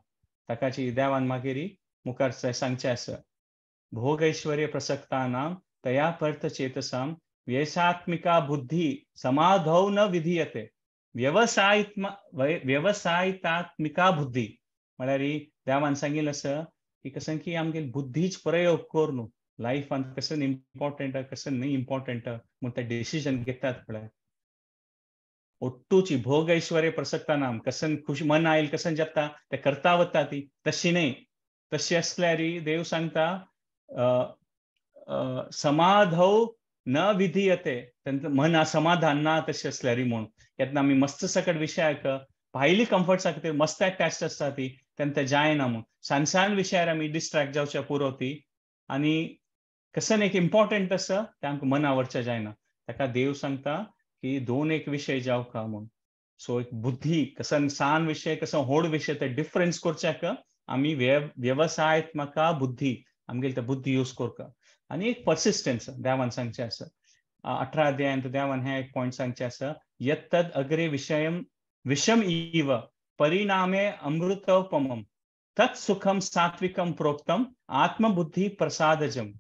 ताकाची देवान मागीर मुखार सांगचें आसा, भोगैश्वर्य प्रसक्तानां तया पर्थ चेतसां व्यवसात्मिका बुद्धी समाधौ न विधीयते व्यवसायितात्मिका बुद्धी. म्हळ्यार देवान सांगिल्लें आसा की कसं की आमगे बुद्धीच प्रयोग करून लायफांत कसं इम्पॉर्टंट कसं न्हय इम्पॉर्टंट म्हूण ते डिसिजन घेतात पळय. ओट्टूची भोग ऐश्वर्य प्रसक्तानां कसन खुश मन आयल कसन जाता ते करता वता ती तशी न्हय. तशी आसल्यार देव सांगता समाधौ न विधीयते, तांकां मना समाधान ना तशें आसल्यार म्हूण. केन्ना आमी मस्त सकट विशयाक भायली कम्फर्ट्सा खातीर मस्त अटॅच्ड आसता ती तेन्ना तें जायना म्हूण. सान सान विशयार आमी डिस्ट्रेक्ट जावचे पुरो ती, आनी कसन एक इम्पॉर्टंट आसा तें आमकां मना व्हरचें जायना. ताका देव सांगता की दोन एक विशय जावका म्हूण. सो एक बुद्धी कसन सान विशय कसन व्हड विशय ते डिफरन्स करच्याक आमी वेवसायात्मका बुद्धी आमगेली ते बुद्धी यूज करता. आनी एक पर्सिस्टन्स देवान सांगचें आसा. 18 अध्यायांत देवान हें एक पॉयंट सांगचें आसा, यत्तद अग्रे विशयम विषम इव परिणामे अमृतोपमम तत् सुखम सात्विकम प्रोक्तम आत्मबुद्धी प्रसादजम.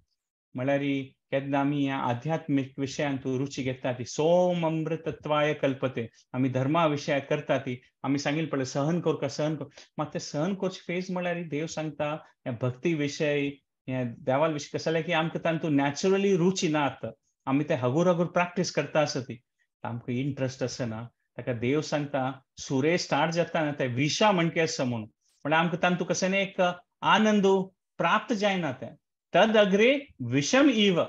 म्हळ्यार केन्ना आमी ह्या आध्यात्मीक विशयांत रुची घेता ती सोम अमृतत्वाय कल्पते, आमी धर्मा विशयाक करता ती, आमी सांगिल्लें पळय सहन करका सहन कर, मात ते सहन करचे फेज म्हळ्यार देव सांगता ह्या भक्ती विशय ह्या देवाल विशय कसलें की आमकां तातूंत नॅचरली रुची ना, आतां आमी ते हगूर हगूर प्रॅक्टीस करता आसा ती आमकां इंट्रस्ट आसना. ताका देव सांगता सुरे स्टार्ट जाता ना ते विशा म्हणके आसा म्हणून, म्हळ्यार आमकां तातूंत कसलें एक आनंद प्राप्त जायना तें. तद अग्रे विषम इव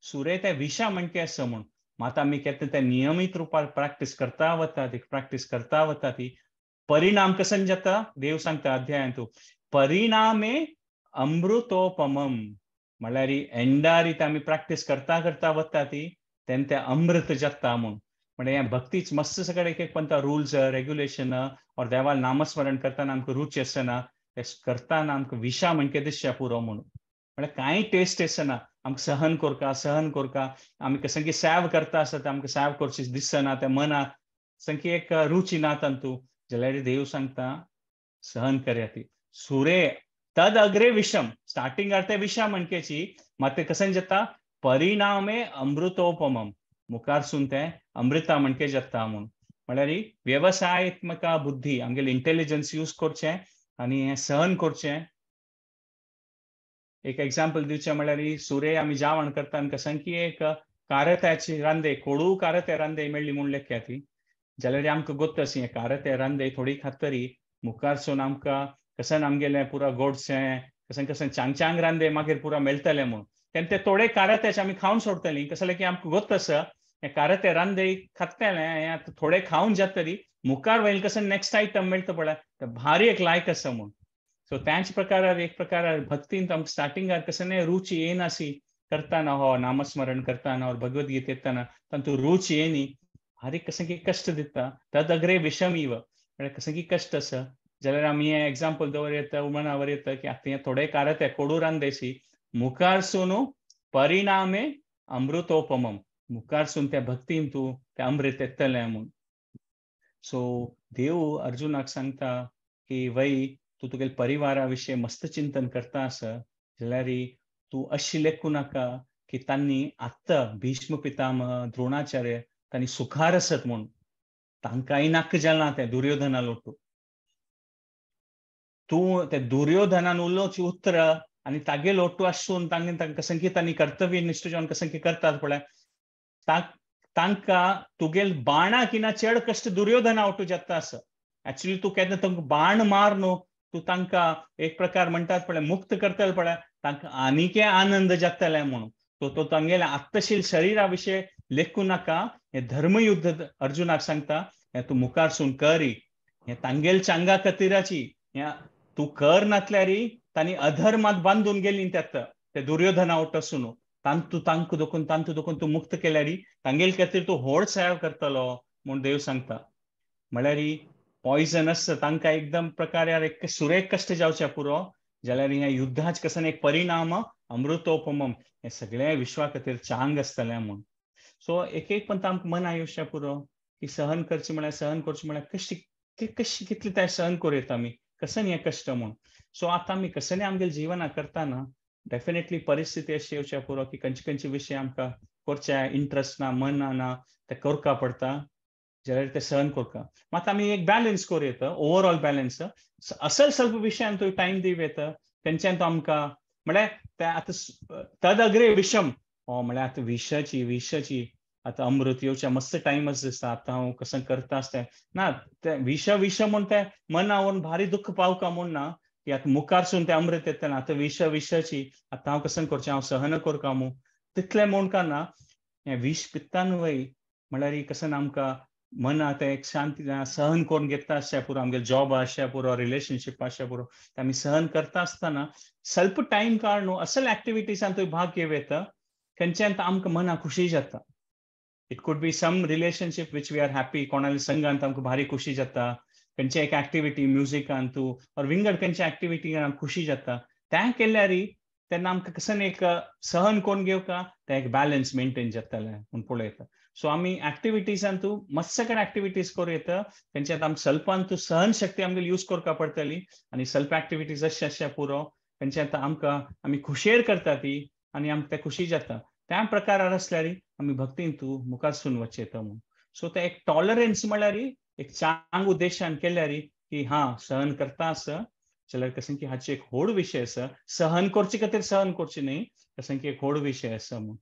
सुरे ते विशा म्हणके आसा म्हूण. मात आमी केन्ना ते नियमीत रुपार प्रॅक्टीस करता वता ती, प्रॅक्टीस करता वता ती परिणाम कसन जाता देव सांगता अध्यायान तूं परिणामे अमृतोपमम म्हळ्यार एंडारी आमी प्रॅक्टीस करता करता वता ती तेन्ना ते अमृत जाता म्हूण. म्हणजे हें भक्तीच मस्त सगळे एक एक पंता रुल्स रेग्युलेशन और देवाल नामस्मरण करतना आमकां रुची आसना, ते करतना आमकां विशा म्हणके दिसच्या पुरो म्हणून. म्हळ्यार कांय टेस्ट आसना, आमकां सहन करका सहन करका, आमी कसं की सेव करता आसता आमकां सेव करची दिसना, त्या मनाक संकी एक रुची ना तांतू. जाल्यार देव सांगता सहन करया ती सुरे तद अग्रे विषम, स्टार्टिंगार ते विशा म्हणकेची मात ते कशें जाता परिणामे अमृतोपमम, मुखारसून तें अमृता म्हणके जाता म्हूण. म्हळ्यार वेवसायात्मका बुद्धी आमगेली इंटेलिजन्स यूज करचें आनी हें सहन करचें. एक एग्जाम्पल दिवचें म्हळ्यार सुरे आमी जेवण करता आनी कशें की एक कारत्याची रांदे कोडू कारत्या रांदे मेळ्ळी म्हूण लेख्या ती, जाल्यार आमकां गोत्त आसी हें कारत्या रांदे थोडी खातरी मुखारसून आमकां कशें आमगेलें पुरा गोडशें कशें कशें चांग चांग रांदे मागीर पुरा मेळटलें म्हूण. तेन्ना ते थोडे कारत्याचे आमी खावन सोडटलीं, कसलें की आमकां गोत्त आसा हें कारत्या रांदे खातलें हें आतां थोडे खावन जातरी मुखार वयल कशें नेक्स्ट आयटम मेळटा पळय तें भारी एक लायक आसा म्हूण. सो त्याच प्रकारार एक प्रकारार भक्तीन आमकां स्टार्टिंगार कशें न्ही रुची येनासी करतना हो नामस्मरण करतना और भगवद्गीता येतना तातूंत रुची येनी भारी कशें की कश्ट दिता. तद अग्रे विषम इव म्हळ्यार कशें की कश्ट आसा. जाल्यार आमी हें एग्जाम्पल दवर येता उमणावर येता की आतां हें थोडे कारत्या कोडू रांदेशी मुखारसून परिणामे अमृतोपमम, मुखारसून त्या भक्तीन तूं तें अमृत येतलें म्हूण. सो देव अर्जुनाक सांगता की वय तूं तुगेले परिवारा विशीं मस्त चिंतन करता आसा जाल्यार तूं अशी लेखूं नाका की तांणी आत्तां भीष्म पितामह द्रोणाचार्य तांणी सुखार आसत म्हूण, तांकांय नाका जालां तें दुर्योधना लोटू. तूं ते दुर्योधनान उलोवची उतरां आनी तागे लोटू आसून तांगे तांकां कशें की तांणी कर्तव्य निश्ठ जावन कशें की करतात पळय तांकां तुगेल बाणा किना चड कश्ट दुर्योधना ओटू जाता आसा. एक्चुअली तूं केन्ना तांकां बाण मार न्हू, तूं तांकां एक प्रकार म्हणटात पळय मुक्त करतले पळय तांकां आनीकय आनंद जातले म्हणून. तो तांगेल्या आत्तशील शरिरा विशय लेखूं नाका. हें धर्मयुद्ध अर्जुनाक सांगता हें तूं मुखारसून करी, हें तांगेल चांगा खातीराची, हें तूं कर नातल्यारी तांणी अधर्मात बांदून गेली त्यात ते दुर्योधना वट आसून तांतू तांकां दोखून तांतू दोखून तूं मुक्त केल्यारी तांगेल खातीर तूं व्हड सेवा करतलो म्हूण देव सांगता. म्हळ्यार पॉयजन आसता तांकां एकदम प्रकार एक सुरेख कश्ट जावचे पुरो, जाल्यार ह्या युद्धाच कसन एक परिणाम अमृतोपमम हें सगळें विश्वा खातीर चांग आसतलें म्हूण. सो एक एक पण आमकां मना येवचें पुरो की सहन करचें म्हळ्यार सहन करचें म्हळ्यार कशी कशी कितलें तें सहन करूं येता आमी कसन हें कश्ट म्हूण. सो आतां आमी कसने आमगेले जिवना करतना डेफिनेटली परिस्थिती अशी येवच्या पुरो की खंयचे खंयचे विशय आमकां करचे इंट्रस्ट ना मन ना ते करका पडटा, जाल्यार ते सहन करका. मात आमी एक बॅलन्स करूं येता ओवरऑल बॅलन्स असल ಸ್ವಲ್ಪ विशयान तूं टायम दिवं येता तेंच्यान तो आमकां म्हळ्यार ते आतां तद अग्रे विशम हो म्हळ्यार आतां विशाची विशाची आतां अमृत येवच्या मस्त टायम दिसता आतां हांव कसं करता आसता ना ते विश विश म्हूण तें मनावन भारी दुख्ख पावका म्हूण ना की आतां मुखारसून तें अमृत येतलें आतां विश विशाची आतां हांव कसं करचें हांव सहन करका म्हूण तितलें म्हूण का ना. हें विश पित्तान वय म्हळ्यार कसं आमकां मना तें एक शांती सहन करून घेता आसच्या पुरो, आमगेले जॉब आसच्या पुरो, रिलेशनशीप आसच्या पुरो तें आमी सहन करता आसतना स्वल्प टायम काड न्हू असल एक्टिविटीसान तुवें भाग घेवं येता खंयच्यान आमकां मना खुशी जाता. It could be some relationship which we are happy, कोणाले संगांत आमकां भारी खुशी जाता, खंयच्या एक एक्टिविटी म्युजिकान तूं ऑर विंगड खंयच्या एक्टिविटी आमकां खुशी जाता तें केल्यारी तेन्ना आमकां कसन एक सहन करून घेवका तें एक बॅलन्स मेनटेन जातलें म्हूण पळयता. सो आमी एक्टिविटीजान तूं मस्त कडेन एक्टिविटीज करूं येता तेंच्यात आमकां स्वल्पान तूं सहन शक्ती आमगेली यूज करपा पडटली आनी स्वल्प एक्टिविटीज अशें अशें पुरो तेंच्यात आमकां आमी खुशेर करता ती आनी आमकां तें खुशी जाता. त्या प्रकारार आसल्यार आमी भक्तीन तूं मुखारसून वचें येता म्हूण. सो तें एक टॉलरन्स म्हळ्यार एक चांग उद्देशान केल्यार की हा सहन करता आसा जाल्यार कशें की हाचे एक व्हड विशय आसा, सहन करचे खातीर सहन करचे न्ही, कशें की एक व्हड विशय आसा म्हूण.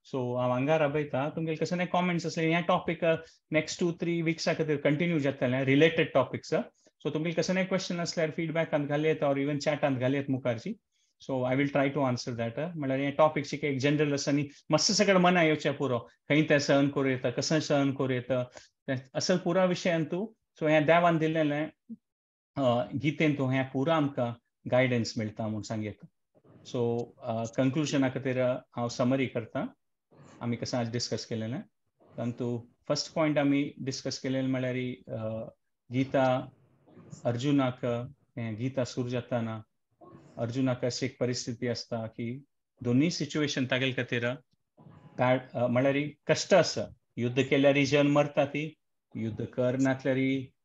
सो हांव हांगा राबयता तुमगेले कशें कॉमेंट्स आसले ह्या टॉपीक नेक्स्ट 2-3 विक्सा खातीर कंटिन्यू जातलें रिलेटेड टॉपिक्स. सो तुमगेले कशें क्वेश्चन आसल्यार फिडबॅकांत घालयत ऑर इवन चॅटांत घालयत मुखारची. So I will try to answer that. म्हळ्यार हे टॉपिक्स एक जनरल आसा आनी मस्त सगळें मना येवचें पुरो खंय तें सहन करूं येता कसं सहन करूं येता तें असल पुरा विशयान तूं सो हें देवान दिल्लें गीतेन तूं हें पुरा आमकां गायडन्स मेळटा म्हूण सांगता. सो कंक्लुजना खातीर हांव समरी करता आमी कसं आज डिस्कस केलेलें. तातूंत फर्स्ट पॉयंट आमी डिस्कस केलेलें म्हळ्यार गीता अर्जुनाक गीता सुरू जाताना अर्जुनाक अशी एक परिस्थिती आसता की दोनूय सिच्युएशन तागेले खातीर म्हळ्यार कश्ट आसा. युद्ध केल्यार जन मरता ती, युद्ध करनातल्यार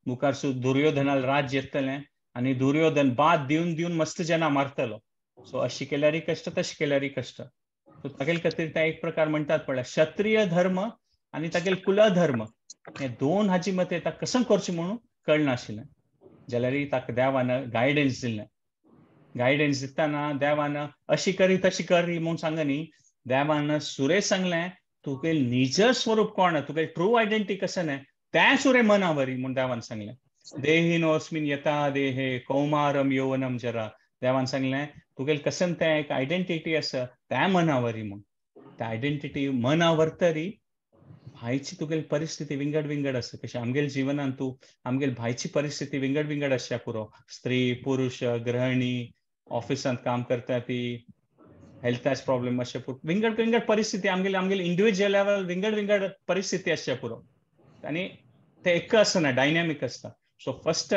मुखार दुर्योधनाल राज्य येतलें आनी दुर्योधन बाद दिवन दिवन मस्त जना मारतलो. सो अशी केल्यार कश्ट, तशी केल्यार कश्ट. सो तागेले खातीर ते एक प्रकार म्हणटात पळय क्षत्रिय धर्म आनी तागेले कुलधर्म हे दोन हाची मते ताका कसं करचें म्हणून कळनाशिल्लें. जाल्यार ताका देवान गायडन्स दिल्लें. गायडन्स दितना देवान अशी करी तशी करी म्हूण सांगनी, देवान सुरे सांगलें तुगे निज स्वरूप कोण, तुगे ट्रू आयडेंटिटी कशें न्ही तें सुरे मनावरी म्हूण देवान सांगलें. देहिनोस्मिन यथा देहे कौमारम यौवनम जरा. देवान सांगलें तुगे कशें तें एक आयडेंटिटी आसा तें मनावरी म्हूण. त्या आयडेंटिटी मनावर तरी भायची तुगेली परिस्थिती विंगड विंगड आसा. कशें आमगेले जिवनान तूं आमगेले भायची परिस्थिती विंगड विंगड आसच्या पुरो. स्त्री पुरुष गृहिणी ऑफिसांत काम करता ती, हेल्थाच प्रॉब्लेम अशें पुरो विंगड विंगड परिस्थिती आमगेले आमगेले इंडिविज्युअल लेवल विंगड विंगड परिस्थिती आसच्या पुरो. आनी ते एक आसना, डायनॅमीक आसता. सो फर्स्ट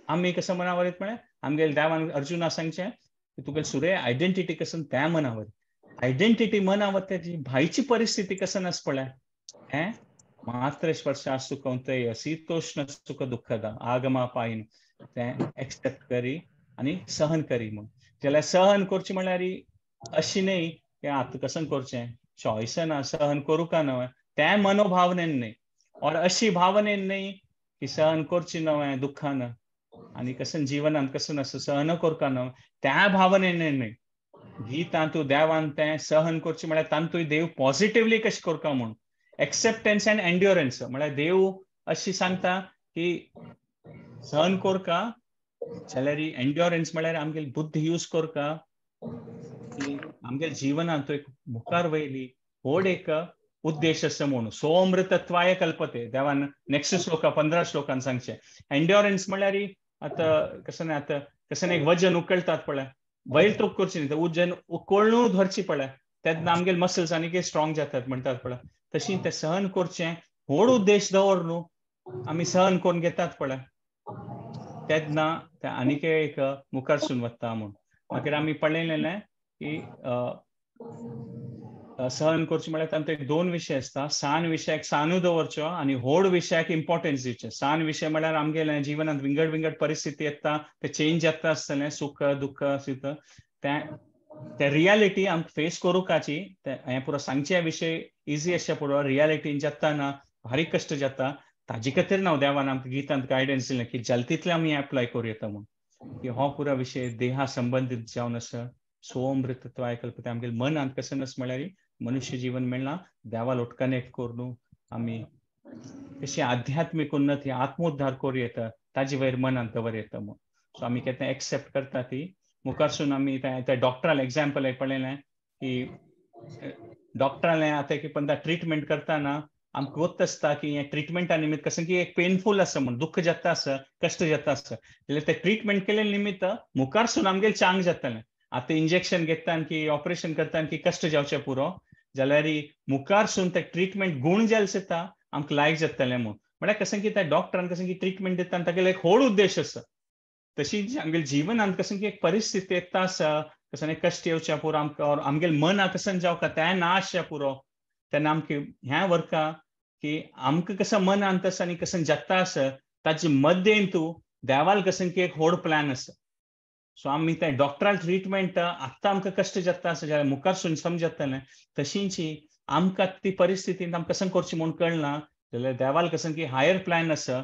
आमी कसं मनावर म्हळ्यार आमगेले देवान अर्जुना सांगचें की तुगेले सुरे आयडेंटिटी कसं त्या मनावर. आयडेंटिटी मनावर त्याची भायची परिस्थिती कसं आसा पळय हें मात्र स्पर्शास्तु कौंतेय शीतोष्ण सुख दुःखदा आगमा पायन तें एक्सेप्ट करी आनी सहन करी म्हूण. जाल्यार सहन करचें म्हळ्यार अशी न्ही की आतां कसं करचें चॉयस ना सहन करूं का न्हय तें मनोभावनेन न्ही, और अशी भावनेन न्ही की सहन करची न्हय दुःखान आनी कसं जिवनान कसं आसा सहन करका न्हय त्या भावनेन न्ही. गीतांतू देवान तें सहन करचें म्हळ्यार तांतूय देव पॉझिटिवली कशें करता म्हूण एक्सेप्टन्स अँड एन्ड्युरन्स. म्हळ्यार देव अशी सांगता की सहन करका जाल्यार एन्ड्युरन्स म्हळ्यार आमगेली बुद्धी यूज करका की आमगेले जिवनांत एक मुखार वयली व्हड एक उद्देश आसा म्हणून. सोमृतत्वाय कल्पते देवान नेक्स्ट श्लोका 15 श्लोकान सांगचें. एन्ड्युरन्स म्हळ्यार आतां कशें न्ही आतां कशें एक वजन उकळटात पळय वयर तूक करची न्ही, वजन उकळून धरची पळय तेन्ना आमगेले मसल्स आनीक स्ट्रॉंग जातात म्हणटात पळय. तशी तें सहन करचें व्हड उद्देश दवर न्हू आमी सहन करून घेतात पळय तेन्ना तें आनीक एक मुखारसून वता म्हूण. मागीर आमी पळयलें की सहन करचें म्हळ्यार तांतूं एक दोन विशय आसता. सान विशयाक सानू दवरचो आनी व्हड विशयाक इम्पॉर्टन्स दिवचें. सान विशय म्हळ्यार आमगेले जिवनांत विंगड विंगड परिस्थिती येता ते चेंज जाता आसतलें सुख दुःख तें रियालिटी आमकां फेस करूंकाची हें पुरो सांगचे विशय इजी आसचे पुरो रियालिटीन जाताना भारी कश्ट जाता. ताजे खातीर ना देवान आमकां गीतांत गायडन्स दिलें की जाता तितलें आमी एप्लाय करूं येता म्हूण. की हो पुरो विशय देहा संबंदीत जावन आसा. सोमृतत्वाय कल्पते आमगेले मनांत कशें आसा म्हळ्यार मनुष्य जीवन मेळ्ळां देवा लोट कनेक्ट करून आमी कशी आध्यात्मीक उन्नती आत्मोद्धार करूं येता ताजे वयर मनांत दवर येता म्हूण. सो आमी केन्ना एक्सेप्ट करता ती मुखारसून आमी त्या डॉक्टरालें एग्जाम्पल एक पळयलें की डॉक्टरालें आतां की पण ट्रिटमेंट करतना आमकां गोत्त आसता की हें ट्रिटमेंटा निमित्त कसं की एक पेनफूल आसा म्हूण दुःख जाता आसा कश्ट जाता आसा जाल्यार तें ट्रिटमेंट केले निमित्त मुखारसून आमगेलें चांग जातलें. आतां इंजेक्शन घेता की ऑपरेशन करता की कश्ट जावचें पुरो जाल्यार मुखारसून तें ट्रिटमेंट गूण जाल येता आमकां लायक जातलें म्हूण. म्हळ्यार कसं की त्या डॉक्टरान कसं की ट्रिटमेंट दिता तागेलो एक व्हड उद्देश आसा. तशी आमगेले जिवनांत कसं की एक परिस्थिती येता आसा कसं कश्ट येवचें पुरो आमकां आमगेले मनाक कसं जावका तें ना आसचें पुरो तेन्ना आमकां हें व्हरका की आमकां कसं मनांत आसा आनी कसं जाता आसा ताजे मध्येन तूं देवाल कसं की एक व्हड प्लॅन आसा. सो आमी तें डॉक्टराल ट्रिटमेंट आत्तां आमकां कश्ट जाता आसा जाल्यार मुखारसून समजतलें. तशींची आमकां ती परिस्थितींत आमकां कसं करचें म्हूण कळना जाल्यार देवाल कसं की हायर प्लॅन आसा.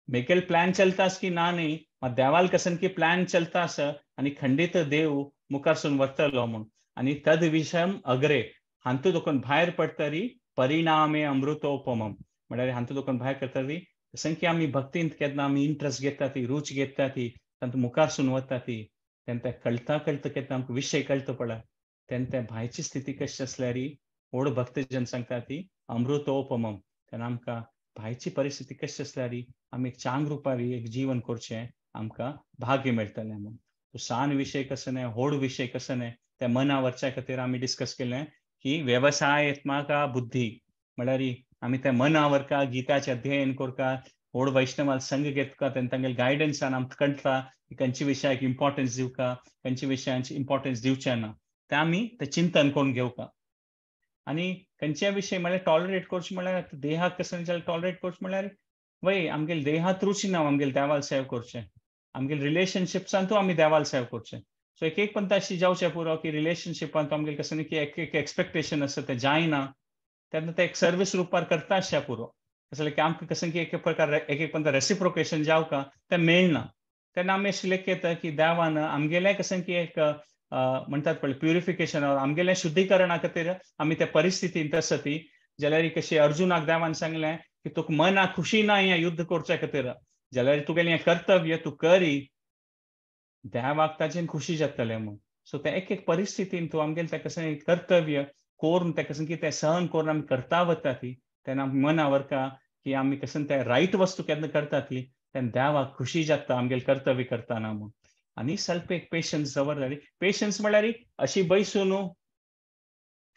मेकेल प्लॅन चलता आसा की ना न्ही मात देवाल कसं की प्लॅन चलता आसा आनी खंडीत देव मुखारसून वतलो म्हूण. आनी तद विशम अग्रे हांतू दोकून भायर पडटरी परिणामे अमृतोपमम म्हळ्यार हांतू दोकून भायर करतरी कसं की आमी भक्तींत केन्ना आमी इंट्रस्ट घेता ती रूच घेता ती तांतूं मुखारसून वता ती तेन्ना तें कळटा कळटा केन्ना आमकां विशय कळटा पळय तेन्ना तें भायची स्थिती कशी आसल्यार व्हड भक्तजन सांगता ती अमृतोपमम तेन्ना आमकां भायची परिस्थिती कशी आसल्यार आमी एक चांग रुपार एक जीवन करचें आमकां भाग्य मेळटलें म्हूण. सान विशय कसो न्हय, व्हड विशय कसो न्हय, त्या मना वरच्या खातीर आमी डिस्कस केलें की वेवसायात्मका बुद्धी म्हळ्यार आमी त्या मना वरका गीताचें अध्ययन करका, व्हड वैष्णवाल संघ घेतका, तांगेले गायडन्सान आमकां कळटा की खंयच्या विशयाक इम्पॉर्टन्स दिवका, खंयच्या विशयांची इम्पॉर्टन्स दिवचें ना, तें आमी तें चिंतन करून घेवका. आनी खंयच्या विशय म्हळ्यार टॉलरेट करचें म्हळ्यार देहाक कसो जाल्यार टॉलरेट करचें म्हळ्यार वय आमगेले देहात रुची ना आमगेले देवाल सेव करचें, आमगेले रिलेशनशिप्सांतू आमी देवाल सेव करचें. सो एक एक पंत अशी जावचें पुरो की रिलेशनशिपांत आमगेले कसो न्ही की एक एक एक्सपेक्टेशन आसा तें जायना तेन्ना तें एक सर्वीस रुपार करता आसचें पुरो. कसलें की आमकां कसो की एक प्रकार एक एक पंत रेसिप्रोकेशन जावका तें मेळना, तेन्ना आमी सिलेक्ट येता की देवान आमगेलें कसो की एक म्हणटात पळय प्युरिफिकेशन, आमगेलें शुद्धीकरणा खातीर आमी त्या परिस्थितींत आसा ती. जाल्यार कशें अर्जुनाक देवान सांगलें की तुका मना खुशी ना हें युद्ध करच्या खातीर, जाल्यार तुगेलें हें कर्तव्य तूं करी, देवाक ताजेन खुशी जातलें म्हूण. सो ते एक एक परिस्थितीन तूं आमगेलें तें कशें कर्तव्य करून तें कशें की तें सहन करून आमी करता वता ती, तेन्ना मना वरका की आमी कशें तें रायट वस्तू केन्ना करता ती तेन्ना देवाक खुशी जाता आमगेलें कर्तव्य करतना म्हूण. आनी स्वल्प एक पेशन्स दवरल्यार, पेशन्स म्हळ्यार अशी बैसून न्हू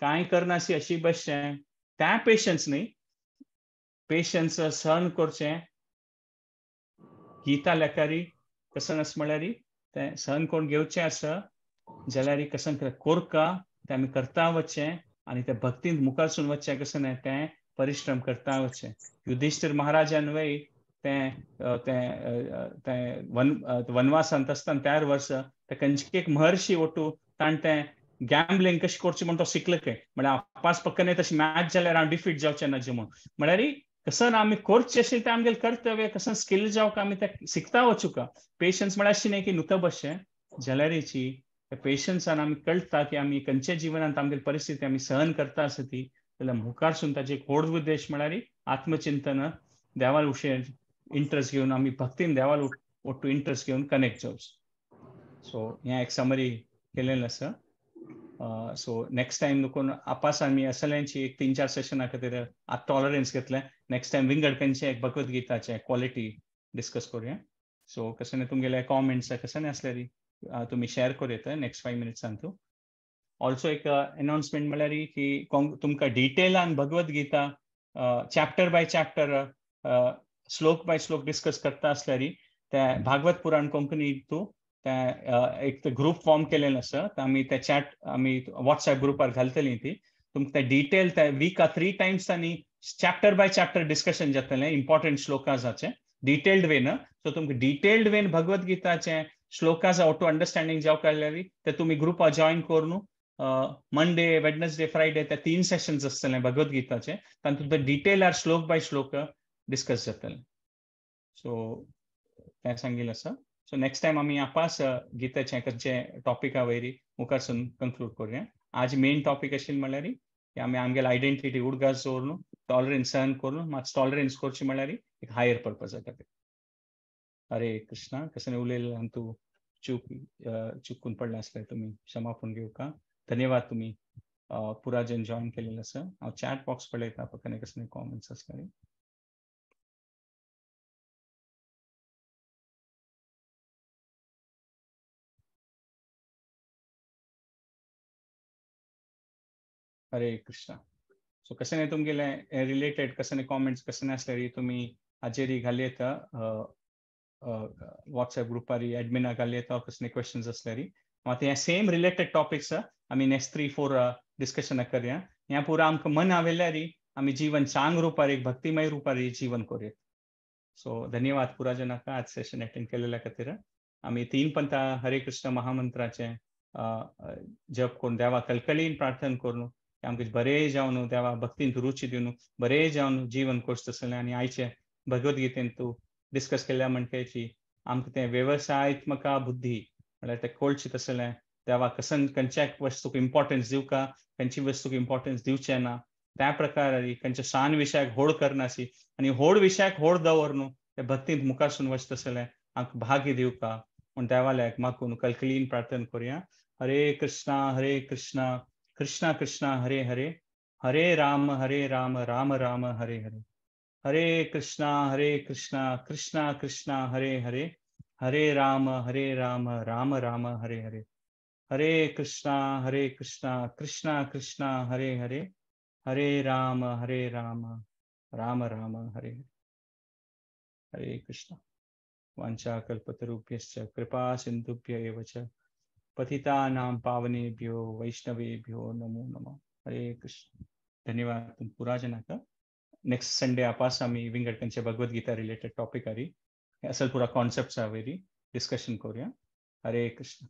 कांय करनाशी अशी बसचें त्या पेशन्स न्ही, पेशन्स सहन करचें. गीता लेखारी कसं आसा म्हळ्यार तें सहन करून घेवचें आसा जाल्यार कसं कोरका तें आमी करता वचचें आनी ते भक्तीन मुखारसून वचचें कसं न्हय तें परिश्रम करता वचचें. युधिष्ठिर महाराजान वय तें तें तें वनवासांत आसतना 4 वर्स ते खंयचे एक महर्षी ओटू ताणें तें गॅम्बलिंग कशें करचें म्हूण तो शिकलो खंय, म्हळ्यार पांच पक्कने तशें मॅच जाल्यार हांव डिफीट जावचें ना म्हूण. म्हळ्यार कसं आमी करचें आशिल्लें तें आमगेलें कर्तव्य, कसं स्किल जावका आमी तें शिकता वचूका. पेशन्स म्हळ्यार अशें न्हय की नुतो बसचें, जाल्यारची त्या पेशन्सान आमी कळटा की आमी खंयच्या जिवनांत आमगेली परिस्थिती आमी सहन करता आसा ती, जाल्यार मुखारसून ताजे एक व्हड उद्देश म्हळ्यार आत्मचिंतन, देवाल उशें इंट्रस्ट घेवन आमी भक्तीन देवाल ओट्टू इंट्रस्ट घेवन कनेक्ट जावचें. सो हें एक समरी केलेलें आसा. सो नेक्स्ट टायम नुकोन आपास आमी असल्यांची एक 3-4 सेशना खातीर आतां टॉलरन्स घेतलें, नेक्स्ट टायम विंगड खंयचें एक भगवद्गीताचें क्वॉलिटी डिस्कस करुया. सो कशें तुमगेले कॉमेंट्स कशें आसल्यार तुमी शेअर करूं येता नेक्स्ट 5 मिनट्सान. तूं ऑल्सो एक अनाउन्समेंट म्हळ्यार की तुमकां डिटेलान भगवद्गीता चॅप्टर बाय चॅप्टर श्लोक बाय श्लोक डिस्कस करता आसल्यार त्या भागवत पुराण कोंकणी तूं एक ग्रुप फॉर्म केलेलं आसा, आमी ते चॅट आमी व्हॉट्सएप ग्रुपार घालतली ती, तुमकां ते डिटेल त्या वीका 3 टायम्स आनी चॅप्टर बाय चॅप्टर डिस्कशन जातलें इम्पॉर्टंट श्लोकाजाचें डिटेल्ड वेन. सो तुमकां डिटेल्ड वेन भगवद्गीताचें श्लोकाज ऑटो अंडरस्टँडींग जावं काडल्यार ते तुमी ग्रुपार जॉयन करून मंडे वेडनसडे फ्रायडे ते 3 सेशन्स आसतले भगवद्गीताचे, तातूंत डिटेल आर श्लोक बाय श्लोक डिस्कस जातलें. सो तें सांगिल्लें आसा. सो नेक्स्ट टायम आमी आपास गीताचें खंयचे टॉपिका वयरी मुखारसून कंक्लूड करुया. आज मेन टॉपीक आशिल्लें म्हणल्यार की आमी आमगेले आयडेंटिटी उडगास दवरून टॉलरन्स सहन करून मातसो टॉलरन्स करची म्हणल्यार एक हायर पर्पजा खातीर. हरे कृष्णा. कशें उलयलें तूं चुकून पडलें आसल्यार तुमी क्षमापूण घेवका. धन्यवाद तुमी पुरा जन जॉयन केलेलें आसा. हांव चॅट बॉक्स पळयता पळय कसले कॉमेंट्स आसल्यार. हरे कृष्णा. सो कशें तुमगेले रिलेटेड कशें कॉमेंट्स कशें आसल्यार तुमी हाजेरी घाली येता व्हॉट्सएप ग्रुपार एडमिनाक घाली येता कसले क्वेश्चन्स आसल्यार. मात हे सेम रिलेटेड टॉपिक्स आमी नेक्स्ट 3-4 डिस्कशन करया. ह्या पुरा आमकां मन आवेल्यार आमी जीवन चांग रुपार एक भक्तिमय रुपार जीवन करूया. सो धन्यवाद पुरा जनाक आज सेशन अटेंड केलेल्या खातीर. आमी 3 पंथा हरे कृष्ण महामंत्राचें जप करून देवा कळकळीन प्रार्थना करून आमकां बरें जावन देवा भक्तीन रुची दिवन बरें जावन जीवन करचें तसलें. आनी आयचे भगवद्गीतेन तूं डिस्कस केल्या म्हणटेची आमकां तें वेवसायात्मका बुद्धी म्हळ्यार तें कळचें तसलें देवा कसन खंयच्या वस्तूक इम्पॉर्टन्स दिवका, खंयची वस्तूक इम्पॉर्टन्स दिवचें ना, त्या प्रकार खंयच्या सान विशयाक होड करनासी आनी होड विशयाक होड दवर न्हू ते भक्तींत मुखारसून वचता तसलें आमकां भाग्य दिवका म्हूण देवालयाक मागून कळकळीन प्रार्थना करुया. हरे कृष्णा हरे कृष्णा कृष्णा कृष्णा हरे हरे, हरे राम राम राम हरे हरे. हरे कृष्णा कृष्णा कृष्णा हरे हरे, हरे राम राम राम हरे हरे। हरे कृष्णा कृष्णा कृष्णा हरे हरे, हरे राम राम राम हरे हरे। हरे कृष्णा। वाञ्छाकल्पतरुभ्यश्च कृपा सिन्धुभ्य एव च पतितानां पावनेभ्यो वैष्णवेभ्यो नमो नमः। हरे कृष्ण। धन्यवाद तुम पुरा जनाक। नेक्स्ट संडे आपास आमी विंगड कंचे भगवद गीता रिलेटेड टॉपिक आरी असल पुरा कॉन्सेप्ट्स आवेरी डिस्कशन करूया। हरे कृष्ण।